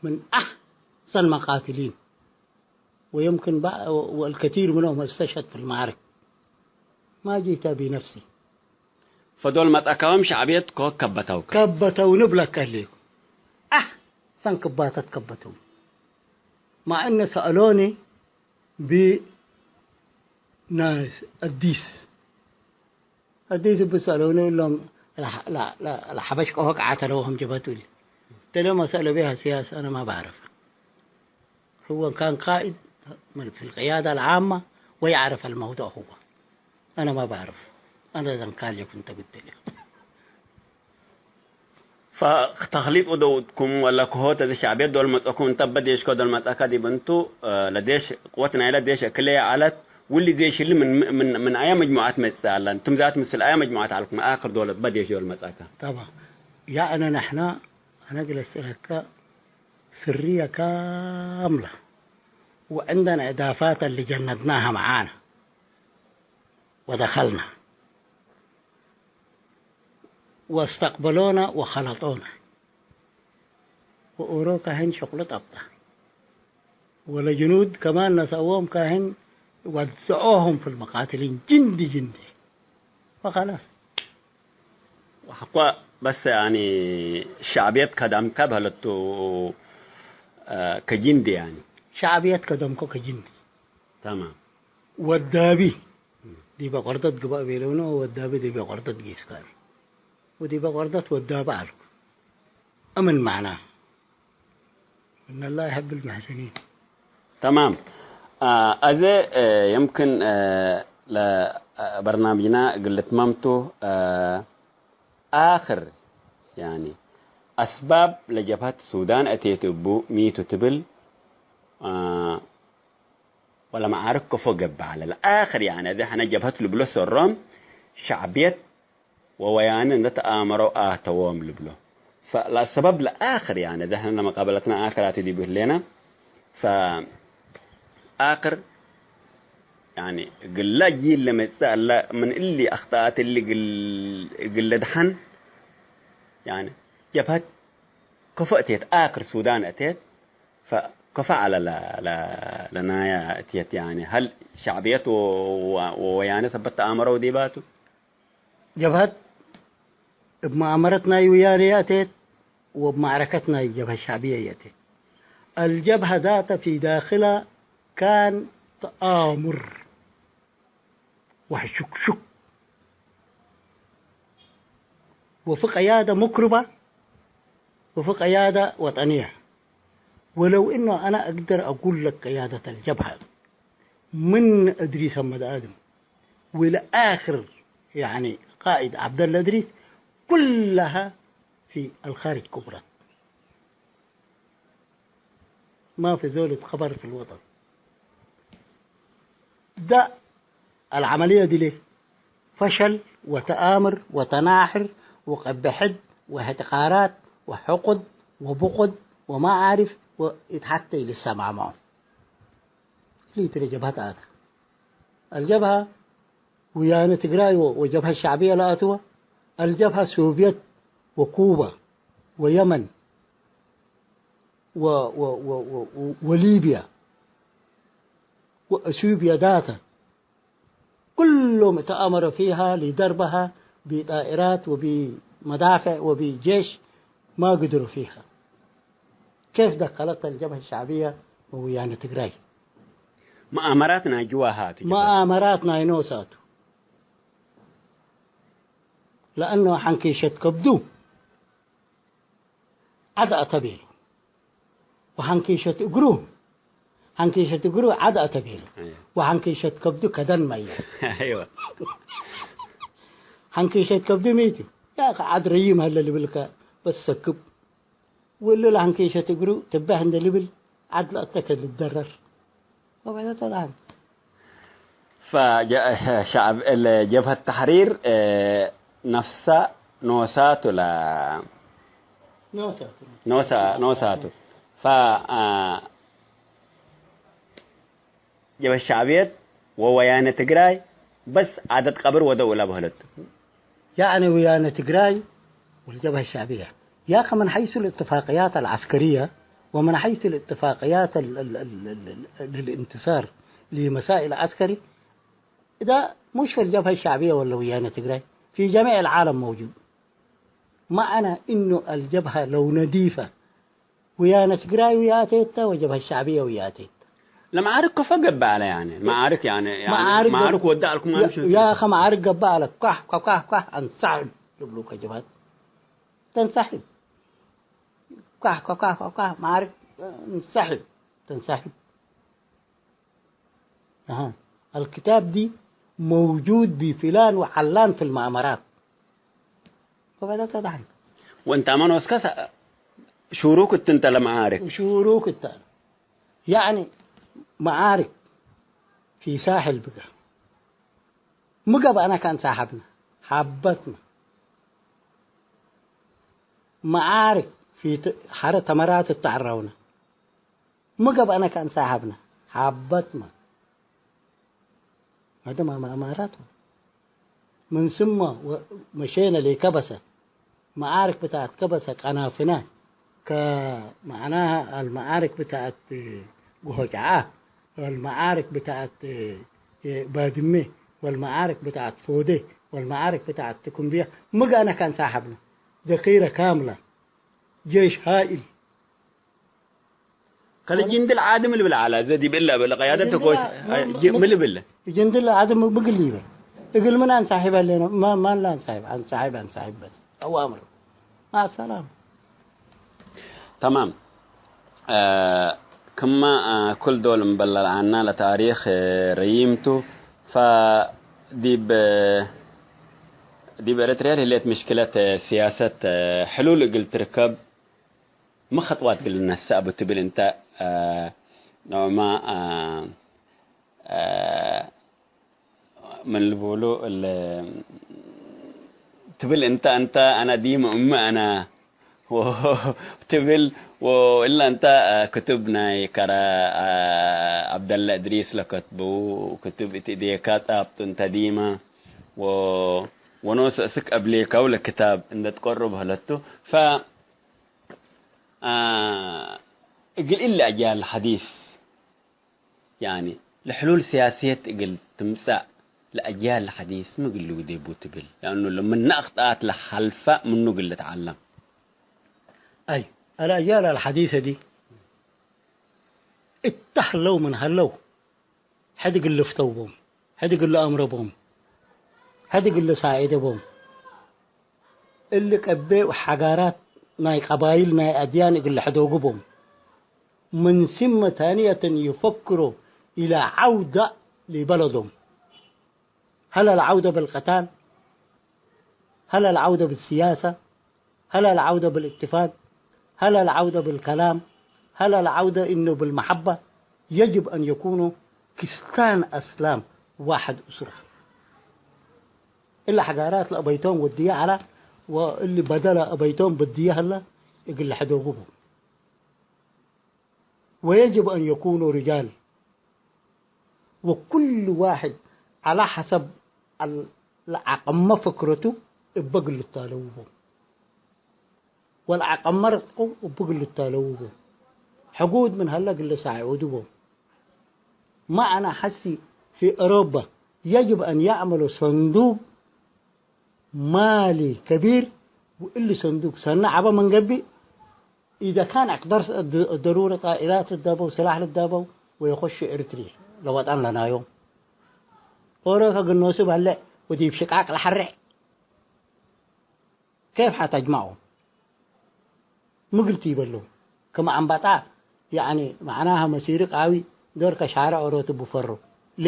ምን አሕሰን መቃትሊን። ወየምክን በዕ-፣ ወአልከቲር ምንሁም እስተሸሀድ ፊል መዓረክ። ማ ጂተ ቢነፍሲ። ፈዶል መጽአካዎም ሸዕብየት ኮክ ከበተውከ። ከበተውኒ እብለከ ህሌኩ። አሕሰን ክባተት ከበተውኒ። ማዕ እነ ሰአሎኒ ብ-፣ ናስ አዲስ። አዲስ እብ ሰአለውኒ እሎም ለሐ-፣ ለ-፣ ለ-፣ ለሐበሽ ቀሆ ቀዓተ ለወህም ጀበቱ እሊ። እተ ለመሰአለ ቢሃ ሲያስ አነ ማ ባዕረፈ። هو كان قائد من في القيادة العامة ويعرف الموضوع هو. أنا ما بعرف. أنا زنكال يكون تقتل. ፈተክሊጥ ወደውትኩም ወለ ክሆት እት ሸዕብየት ዶል መጽአኩም፣ እንተ በዴሽኮ ዶል መጽአካ ዲብ እንቱ፣ እ፣ ለዴሽ ቅወት ናይለ ዴሽ እክለ የዐለት፣ ውሊ ዴሽ እሊ ምን፣ ምን፣ ምን አየ መጅሙዓት መጽአ አለ? እንቱም ዛት ምስል አየ መጅሙዓት ዐልኩም አክር ዶል በዴሽ ዶል መጽአካ? ጠባ፣ ያእነ ነሕና፣ አነ እግል እስእለከ፣ ስርየ ካምለ፣ ወዕንደነ እዳፋት እሊ ጀነድናሀ መዓነ። ወደከልነ ወአስተቅበሎነ ወከለጦነ። ወኦሮ ካህን ሸቅሎ ጠብጠ። ወለጅኑድ ከማን ነሰአዎም ካህን ወዘዖሆም ፊልመቃትሊን ጅንዲ ጅንዲ። ወኸላስ። ወሐቆ በስ ያኒ ሸዕብየት ከደምከ በህለቱ፣ አ፣ ከጅንዲ ያኒ። ሸዕብየት ከደምኮ ከጅንዲ። ተማም። ወዳቢ ዲበ ቆርደት ግበእ ቤለውነ፣ ወዳቢ ዲበ ቆርደት ጌስካኒ። ወዲበ ቆርደት ወዳቢ አልኩ። እምን ማዕና። እነ ላ ይሐብል መሕሰኒን። ተማም። አ፣ አዜ፣ አ፣ የምክን፣ አ፣ ለ፣ አ፣ በርናምጅና እግል ልትመምቱ፣ አ፣ አክር፣ ያኒ፣ አስባብ ለጀብሀት ሱዳን አቴት እቡ ሚቱ ትብል፣ አ፣ ወለመዓርክ ከፎ ገብአ ለለአክር፣ ያኒ፣ እዜ ሕነ ጀብሀት ልብሎ ሰሮም ሸዕብየት ወወያነ እንደ ተአመረው አተዎም ልብሎ። ፈለሰበብ ለአክር፣ ያኒ፣ እዜ ሕነ ለመቃበለትና አክር አቲ ዲቡ ህሌነ። ፈአክር፣ ያኒ፣ እግለ ጂል ለመጽእ እለ ምን እሊ አክጠአት እሊ እግል፣ እግል ለድሐን፣ ያኒ፣ ጀብሀት ከፎ እቴት፣ አክር ሱዳን እቴት፣ ፈከፈ ዐለ ለ-፣ ለ-፣ ለናየ እትየት፣ ያኒ፣ ሀል ሸዕብየት ወ-፣ ወ-፣ ወወያነ ሰበት ተአመረው ዲባቱ? ጀብሀት እብ መአመረት ናይ ወያነ የአቴት ወእብ መዕረከት ናይ ጀብሀት ሸዕብየ የአቴት። አልጀብሀ ዛተ ፊ ዳክላ ካን ተአሙር። وحشكشك وفي قيادة مكربة وفي قيادة وطنية. ولو إنه أنا أقدر أقول لك قيادة الجبهة من إدريس محمد آدم وإلى آخر، يعني، قائد عبد الله إدريس، كلها في الخارج كبرت. ما في زول يتخبر في الوطن. ده العملية دي ليه؟ فشل وتآمر وتناحر وقبحد واحتقارات وحقد وبغض وما أعرف، ويتحتى لسه مع معه. ليه ترى جبهة آتا؟ الجبهة ويانا تقراي و-، وجبهة الشعبية لا أتوا. الجبهة سوفيت وكوبا ويمن و-، و-، و-، و-، وليبيا وأثيوبيا ذاتا، كلهم تآمر فيها لضربها بطائرات وب-، مدافع وبجيش ما قدروا فيها. كيف دخلت الجبهة الشعبية وويانة تجراي؟ مؤامرات ناجوها تجرى. مؤامرات ناينوساتو. لأنه حنكيشة كبدو عد أتبيلو. ወሐንኪሸት እግሩ፣ ሐንኪሸት እግሩ ዐድ አተቤሉ። አየ። ወሐንኪሸት ከብዱ ከደን መየ። አይወ። ሐንኪሸት ከብዱ ሚቱ። ያኸ ዐድ ረዪም ሀለ ልብልከ በስ ሰክብ። ወእሉ ለሐንኪሸት እግሩ ትበህ እንደ ልብል ዐድ ለአተከ ልትደረር። ወበለጠ ለአን። ፈጀ-፣ ሸዕብ፣ ለ-፣ ጀብሀት ተሕሪር፣ እ፣ ነፍሰ ኖሳቱ ለ-፣ ኖሳቱ። ኖሳ-፣ ኖሳቱ። ፈ-፣ አ፣ ጀብሀት ሸዕብየት ወወያነ ትግራይ በስ ዐደድ ቀብር ወደው እለ በህለት። ያዕኒ ወያነ ትግራይ ወልጀብሀ ሸዕብየ። ያኸ ምን ሐይሱ ልእትፋቅያት አልዐስከርየ ወምን ሐይሱ ልእትፋቅያት ል-፣ ል-፣ ል-፣ ል-፣ ል-፣ ልእንትሳር ሊመሳኢል ዐስከሪ፣ እዳ ሙሽ ፊ ልጀብሀ ሸዕብየ ወለ ወያነ ትግራይ ፊ ጀሚዕ ልዓለም መውጁድ። መዕነ እኑ አልጀብሀ ለው ነዲፈ ወያነ ትግራይ ውያቴተ ወጀብሀ ሸዕብየ ውያቴተ። ለመዓርክ ከፎ ገብአ አለ፣ ያኒ መዓርክ፣ ያኒ፣ ያኒ መዓርክ መዓርክ ገብ-፣ ወደ አልኩም ያ-፣ አምሽ ያኸ መዓርክ ገብአ አለ። ኳሕ፣ ኳሕ፣ ኳሕ፣ ኳሕ፣ አንሳሕብ ልብሉ ከጀብሀት። ተንሳሕብ። ኳሕ፣ ኳሕ፣ ኳሕ፣ ኳሕ፣ ኳሕ፣ መዓርክ፣ እንሳሕብ። ተንሳሕብ። أها. الكتاب دي موجود بفلان وعلان في المؤامرات. وبدأت أضحك. وانت أمان وسكت شوروك التنت لمعارك. شوروك التنت. يعني معارك في ساحل بقى. مقب أنا كان صاحبنا. حبتنا. معارك في ت-، حارة تمرات التعراونة. ምግብ አነ ከእንሳሐብነ ሐበትመ። ሀደማ መአማራት ምን ስመ ወመሼነ ሌከበሰ መዓርክ ብታት ከበሰ ቀናፍነ ከመዕናሃ አልመዓርክ ብታት ጎሆጫዓ ወልመዓርክ ብታት ባድሜ ወልመዓርክ ብታት ፎዴ ወልመዓርክ ብታት ትኩምብየ ምግ አነ ከእንሳሐብነ ዘኪረ ካምለ ጄሽ ሃኢል ከለ ጅንድል ዓድም ልብል ዐለ፣ እዘ ዲብ እለ እብ ቀያደት ጅንድል ተኮሽ፣ ዓ-፣ ም-፣ ጅ-፣ ም-፣ ምን ልብል? ጅንድል ዓድም ምግል ይበል። እግል ምን አንሳሒብ አለነ? ማ-፣ ማን ለአንሳሒብ? አንሳሒብ፣ አንሳሒብ በስ። አዋምር። መዐ ሰላም። ተማም። አ፣ ክመ፣ አ፣ ኩል ዶል እምበል ለዐና ለታሪክ፣ አ፣ ረዪም ቱ። ፈዲብ፣ ዲብ ኤረትርያ ለህሌት ምሽክለት፣ አ፣ ስያሰት፣ አ፣ ሕሉል እግል ትርከብ፣ ሚ ኸጥዋት እግል ልነሰእ እቡ ትብል እንተ፣ አ፣ ኖዕማ፣ አ፣ አ፣ ምን ልቡሉ እል ትብል እንተ፣ እንተ አነ ዲመ እሚ አነ ትብል ወእለ እንተ፣ አ፣ ክቱብ ናይ ከረ፣ አ፣ ዐብደለ እድሪስ ለከትቡ ክቱብ እት እዴከ ጻብጡ እንተ ዲመ ወ-፣ ወኖስ እስክ አብሌከው ለክታብ እንደ ትቀርብ ህለቱ። ፈ አ፣ እግል እሊ አጅያል ሐዲስ፣ ያኒ፣ ለሕሉል ስያስየት እግል ትምጸእ ለአጅያል ሐዲስ ሚ እግል ልውዴ ቡ ትብል? ለአኑ ምን አክጠአት ለሐልፈ ምኑ እግል ልትዐለም። አይ፣ አልአጅያል አልሐዲሰ ዲ እተ ህለው ምን ሀለው፣ ሕድ እግል ልፍተው ቦም፣ ሕድ እግል ለአምረ ቦም፣ ሕድ እግል ለሳዔደ ቦም። እሊ ቀቤ ወሐጋራት ናይ ቀባይል ናይ አድያን እግል ለሐዶጉ ቦም። ምን ስመ ታንየተን ይፈክሮ ኢላ ዐውደ ሊበለዶም። هل العودة بالقتال؟ هل العودة بالسياسة؟ هل العودة بالاتفاق؟ هل العودة بالكلام؟ هل العودة إنه بالمحبة؟ يجب أن يكونوا كستان أسلام واحد أسرة. እለ ሐጋራት ለአበይቶም ወድየ ዐለ፣ ወእሊ በደለ አበይቶም በድየ ሀለ፣ እግል ለሐዶጉ ቡ። ويجب أن يكونوا رجال، وكل واحد على حسب ال-، ለዐቀመ ፍክረቱ እበ እግል ልታለው ቡ። ወለዐቀመ ርቅቁ እቡ እግል ልታለው ቡ። ሕጉድ ምን ሀለ እግል ልሳዕዱ ቡ። መዐነ ሐሲ ፊ አውሮፓ يجب أن يعملوا صندوق مالي كبير ወእሊ ሰንዱቅ ሰነ ዐበ ምን ገብእ፣ ኢደ ካን አቅደር ድ-፣ ደሩረ ጣኢላት ልዳበው፣ ስላሕ ልዳበው ወየኾሽ ኤርትርየ ለወጠን ለናዮም። ኦሮከ ግኖሱ በልዕ ወዲብ ሽቃቅ ለሐርዕ። ኬፍ ሐ ተጅመዖ? ምግል ቲበለው። ክም አንበጣ፣ ያኒ፣ መዕናሀ መሲሪ ቃዊ፣ ዶር ከሻርዕ ኦሮት እቡ ፈሮ። ሌ፣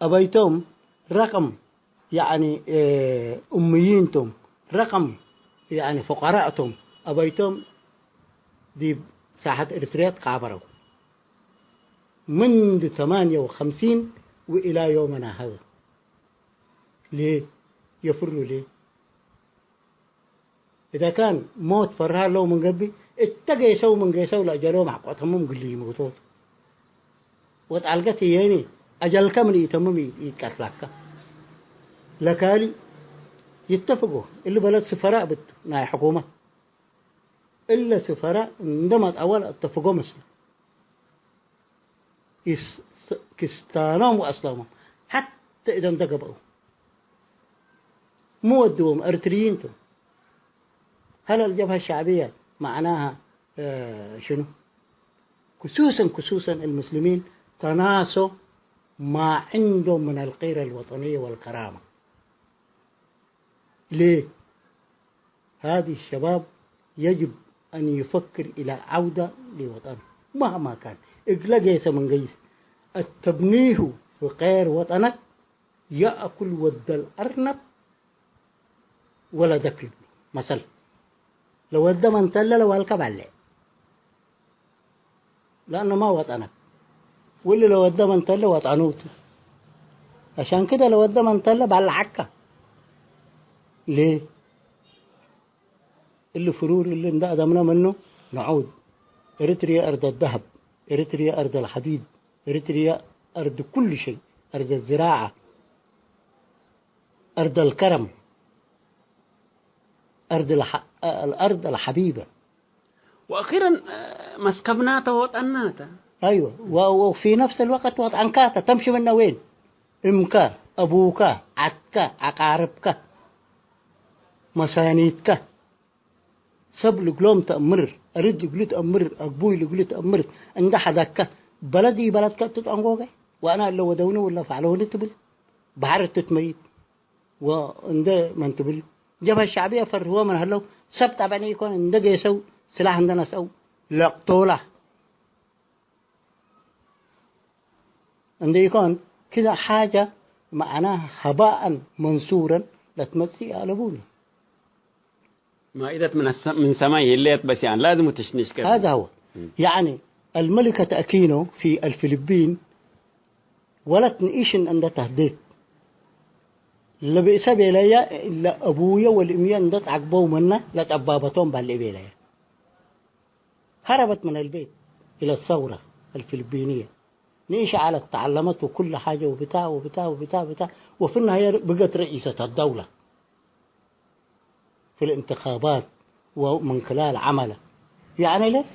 አበይቶም ረቅም፣ ያኒ፣ እ፣ እምይን ቶም፣ ረቅም፣ ያኒ፣ ፉቀራእ ቶም፣ አበይቶም ዲብ ሳሐት ኤርትርየ ትቃበረው። ምንድ ተማንየ ወኸምሲን ወኢላ ዮመና ሀዘ። ሌ፣ የፍሩ ሌ። እተ ካን ሞት ፈርሃ ለው ምን ገብእ፣ እተ ጌሰው ምን ጌሰው ለአጀሎም ሐቆ ተምም ግሊ ይሞቶት። ወጣልገት ህዬኒ አጀልከ ምን ኢተምም ኢ-፣ ኢቀትላከ። ለካሊ ይተፍጎ፣ እሊ በለድ ስፈራእ ብት ናይ ሕኩመት። እለ ስፈራእ እንደ መጣወል አተፍጎ መስል። ኢስ-፣ ስ-፣ ክስታኖም ወአስላሞም ሐተ እዘ እንደ ገብአው ሚ ወድዎም? ኤርትርይን ቱ። هل الجبهة الشعبية معناها، آه، شنو؟ خصوصًا، خصوصًا المسلمين تناسوا ما عندهم من الغيرة الوطنية والكرامة. ليه؟ هذه الشباب يجب أن يفكر إلى عودة لوطنه مهما كان. እግለ ጌሰ ምን ገይስ፣ التبنيه في غير وطنك يأكل ود الأرنب ولدك ልብል መሰል። ለወደ መንተለ ለዋልከ ባሌዕ። ለአነ ማ ወጠነክ። ወእሊ ለወደ መንተለ ወጠኑ ቱ። አሻን ክደ ለወደ መንተለ ባልዓከ። ሌ፣ እሊ ፍሩር እሊ እንደ አደምነ ምኑ ነዑድ። ኤሪትርየ አርድ አደሀብ፣ ኤሪትርየ አርድ አልሐዲድ፣ ኤሪትርየ አርድ ኩሉ ሸይ፣ አርድ አዝራዐ፣ አርድ አልከረም፣ አርድ አልሐ-፣ አልአርድ አልሐቢበ። ወአኺረን፣ መስከብናተ ወጠናተ። አይወ፣ ወ-፣ ወፊ ነፍስ አልወቅት ወጠንካተ ተምሺ ምነ ወይን? እምከ፣ አቡከ፣ ዐድከ፣ አቃርብከ፣ መሳኒትከ። ሰብ ልግሎም ተአምር፣ አርድ እግሉ ተአምር፣ አግቡይ ልግሉ ተአምር፣ እንደ ሐደከ፣ በለድ ኢበለድከ እቱ ጠንጎገ፣ ወአነ እለ ወደውኒ ወለ ፈዕለውኒ ትብል፣ በሐር እቱ ትመይት፣ ወእንደ መን ትብል፣ ጀብሀት ሸዕብየ ፈርህወ ምን ሀለው፣ ሰብ ጠበኒ ኢኮን፣ እንደ ጌሰው፣ ስላህ እንደ ነስአው፣ ለቅቶላ። እንዴ ኢኮን፣ ክደ ሓጀ መዕናህ ሀባአን መንሱረን ለትመጽእ አለቡኒ። ማኢደት ምን አሰ-፣ ምን ሰማይ ህሌት በስ ያን ላዝም ትሽኒሽ ከ-፣ هذا هو. م. يعني الملكة أكينو في الفلبين ወለት ንኢሽን እንደ ተህዴት ለብእሰ ቤለየ፣ ለአቡየ ወልእምየ እንደ ተዐግበው ምነ ለጠባበቶም ባልዕ ቤለየ። هربت من البيت إلى الثورة الفلبينية. نيشة على تعلمت وكل حاجة وبتاع وبتاع وبتاع بتاع، وفي النهاية بقت رئيسة الدولة في الانتخابات ومن خلال عملها. يعني ليه؟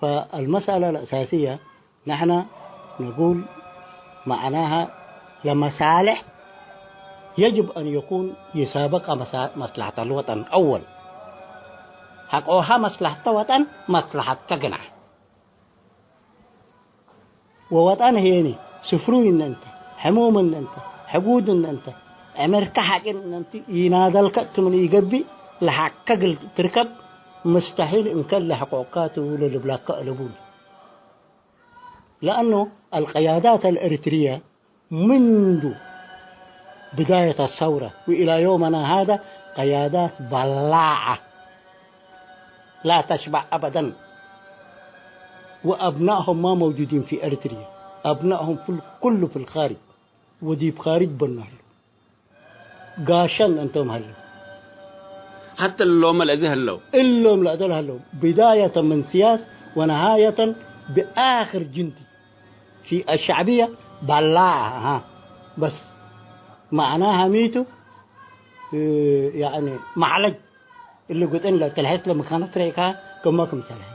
فالمسألة الأساسية نحن نقول معناها لمصالح يجب أن يكون يسابق مسا-، مصلحة الوطن أول. ሐቆሃ መስለሐተ ወጠን መስለሐትከ ግንሐ። ወወጠን ህዬኒ ስፍሩይ እነ እንተ፣ ሕሙም እነ እንተ፣ ሕጉድ እነ እንተ፣ ዕምርከ ሐቂር እነ እንተ ኢናደልከ እቱ ምን ኢገብእ ለሐቅከ እግል ትርከብ ምስተሒል እንከ ለሐቆቅካ ቱ ለልብላከ አለቡኒ። لأنه القيادات الإريترية منذ بداية الثورة وإلى يومنا هذا قيادات بلاعة لا تشبع أبدًا، وأبنائهم ما موجودين في إريتريا، أبنائهم في ال-، كله في الخارج، وديب خارج بنه ጋሸን እንቶም ሀለው። ሐተ እሎም ለእዜ ሀለው። እሎም ለእዜ ሀለው። بداية من سياس ونهاية بآخر جندي في الشعبية بلاعة، ها. بس معناها ميتو، እ፣ ያኒ ማዕለጅ እሊ ጉጥን ለትልሕት ለምካነት ረኢካ ክመ ክምሰልሀ።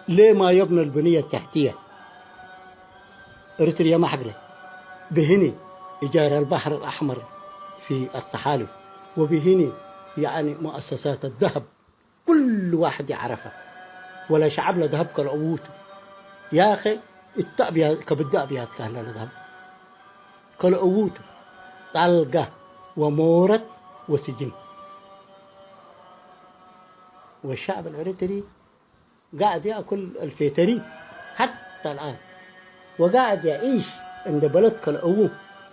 ليه ما يبنى البنية التحتية؟ إريتريا ما حقلت. بهني إيجار البحر الأحمر في التحالف. ወብሂኒ፣ ያኒ፣ ሙአሰሳት ደሀብ ኩሉ ዋሕድ ይዐረፈ። ወለ ሸዐብ ለደሀብ ከልአውቱ። ያኸ እተ አብያ-፣ ከብደ አብያት ካህለ ለደሀብ ከልአውቱ። ጣልጋ ወሞረት ወስጅን። ወሸዐብ አልኤረትሪ قاعد يأكل الفيتريت حتى الآن، وقاعد يعيش عند بلد كالأوو،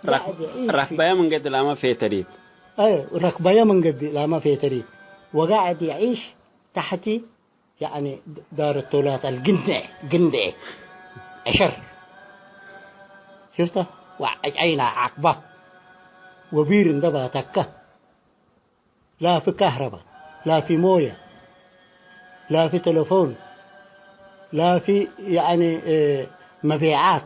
رك-، قاعد يعيش في ركبايا من قد لاما فيتريت. أي، ركبايا من قد لاما فيتريت، وقاعد يعيش تحت، يعني، دار التولات القندع، قندع، عشر. شفته؟ وعينا عقبة. وبير اندبا تكه. لا في كهرباء، لا في موية، لا في تلفون، لا في، يعني، إيه، مبيعات.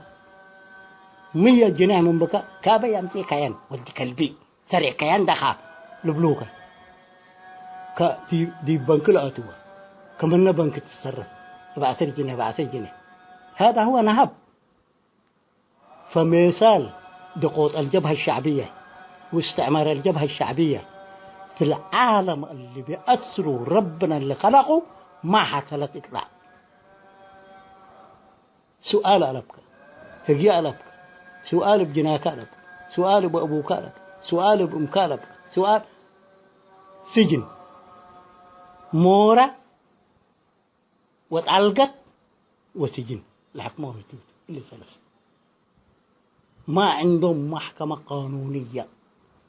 مية جنيه من بكا، كابا يمتي كيان، ولد كلبي، سرع كيان دخا، لبلوكا. ك-، دي، دي بنك الأتوة. كمنا بنك تتصرف. بعشر جنيه، بعشر جنيه. هذا هو نهب. فمثال دقوط الجبهة الشعبية واستعمار الجبهة الشعبية في العالم اللي بأسره ربنا اللي خلقه ما حصلت إطلاق. سؤال ألبك، هجي ألبك، سؤال بجناك ألبك، سؤال بأبوك ألبك، سؤال بأمك ألبك، سؤال سجن، مورا وطلقت وسجن لحكمه هيتوت اللي سلس. ما عندهم محكمة قانونية.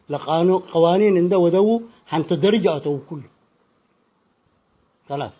لقانون، قوانين عنده ودو حنت درجة أتو كله. خلاص.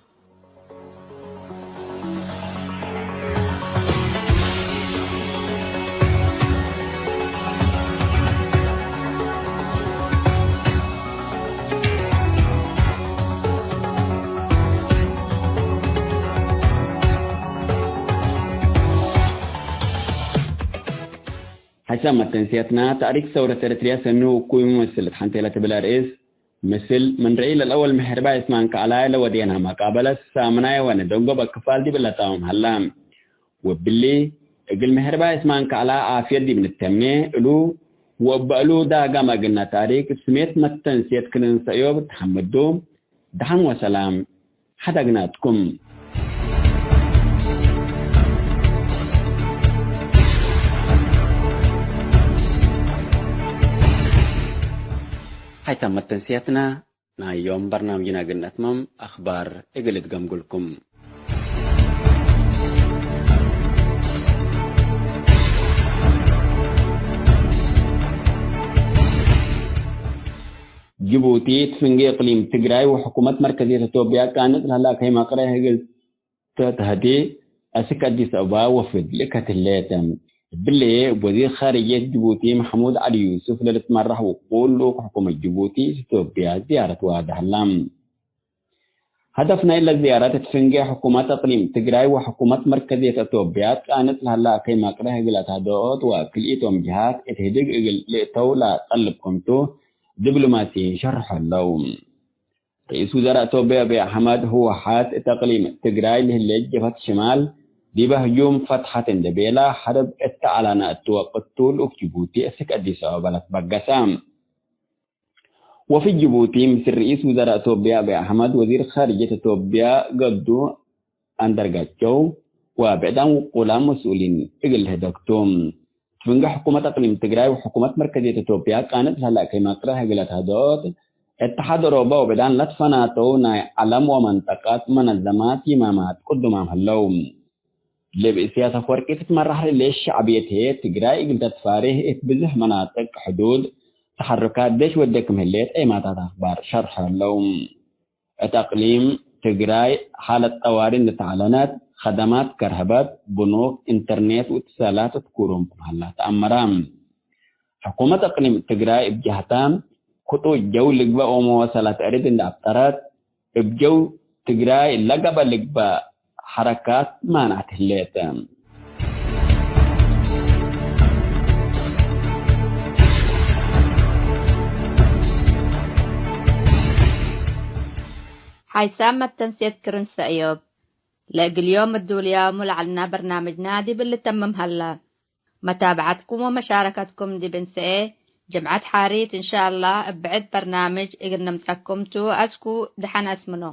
ሐሳብ መተንስየትና፣ ተእሪክ ሰውረት ኤረትርያ ሰኒ ውኩይ ምመስል እት ሐንቴ ለትብል አርእስ፣ ምስል ምን ርዕይ ለልአወል ምሕርባይ እስማን ከዐላይ ለወዴና መቃበለት ሳምናይ ወነደንጎበ ክፋል ዲብ ለታምም ሀላ። ወብሊ፣ እግል ምሕርባይ እስማን ከዐላ ዓፍየት ዲብ ንተምኔ እሉ፣ ወእበ እሉ ዳጋም እግልነ ታሪክ እብ ስሜት መተንስየት ክልንሰእዮብ ተሐምዱ፣ ደሐን ወሰላም ሐዳግናትኩም። ሐይታም መተንስያትና ናይ ዮም በርናምጅና እግል ነትመም አኽባር እግል እትገምጉልኩም። ጅቡቲ፣ እት ፍንጌ እቅሊም ትግራይ ወሕኩመት መርከዝየት አቶብያ ቃንጽ ለህላ ከይመ አቅረህ እግል ተትሀዴ፣ አስክ አዲስ አበባ ወፍድ ልእከት ህሌት። እብሊ፣ እብ ወዚር ኻርጅየት ጅቡቲ መሕሙድ ዐሊ ዩሱፍ ለልትመራሕ ውቁል ልኡክ ሕኩመት ጅቡቲ እት አቶብያ ዝያረት ዋደ ሀላ። ሀደፍ ናይለ ዝያረት፣ እት ፍንጌ ሕኩመት እቅሊም ትግራይ ወሕኩመት መርከዝየት አቶብያ ቃንጽ ለሀላ ከይመ አቅረህ እግል አትሀደኦት ወክልኢቶም ጀሃት እት ህድግ እግል ልእተው ለጠልብ ክምቱ፣ ዲብሎማሲይን ሸርሖ ህለው። ርኢስ ውዘራእ ቶብያ አብይ አሕመድ፣ ህወሓት እት አቅሊም ትግራይ ለህሌት ጀብሀት ሽማል ዲበ ህጁም ፈትሐት እንዴ ቤላ፣ ሐርብ እት ዐላነ እቱ ወቅት ቱ ልኡክ ጅቡቲ አስክ አዲስ አበባ ለትበገሰ። ወፊ ጅቡቲ፣ ምስል ርኢስ ውዘራእ ቶብያ አብይ አሕመድ፣ ወዚር ኻርጅየት ቶብያ ገዱ አንዳርጋቸው ወብዕዳም ውቁላም መስኡሊን እግል ልህደግ ቱ። እት ፍንጌ ሕኩመት አቅሊም ትግራይ ወሕኩመት መርከዝየት አቶብያ ቃንጽ ለህላ ከይመ አቅረህ እግል አትሀደኦት፣ እት ሐደሮበ ወብዕዳን ለትፈናተው ናይ ዐለም ወመንጠቀት መነዘማት ይማማት ቅዱማም ህለው። ለብእሲያስ አፈወርቂ ትትመራሕ ለህሌት ሸዕብየት ህዬ፣ ትግራይ እግል ተትፋሬህ እት ብዝሕ መናጥቅ ሕዱድ ተሐሩካት ዴሽ ወዴ ክም ህሌት ዔማታት አኽባር ሸርሖ ህለው። እት አቅሊም ትግራይ ሓለት ጠዋሪ እንዴ ተዐለነት፣ ከደማት ከርሀበት፣ ብኑክ፣ ኢንተርኔት ወእትሳላት እት ኩሩም ክም ሀላ ተአመረ። ሕኩመት አቅሊም ትግራይ እብ ጀህታ፣ ክጡጭ ጀው ልግበእ ወመዋሰላት አሪድ እንዴ አብጠረት፣ እብ ጀው ትግራይ ለገብአ ልግበእ ሐረካት ማንዐት ህሌት። ሓይሳም መተንሴት ክርን ሰእዮብ፣ ለእግል ዮም እዱልያሙ ለዐልና በርናምጅና ዲብ ልተምም ሀላ። መታብዐትኩም ወመሻረከትኩም ዲብ እንሰኤ፣ ጀምዐት ሓሪት እንሻአላህ እብ ብዕድ በርናምጅ እግል ነምጸኩም ቱ። አስኩ ደሐን አስምኖ።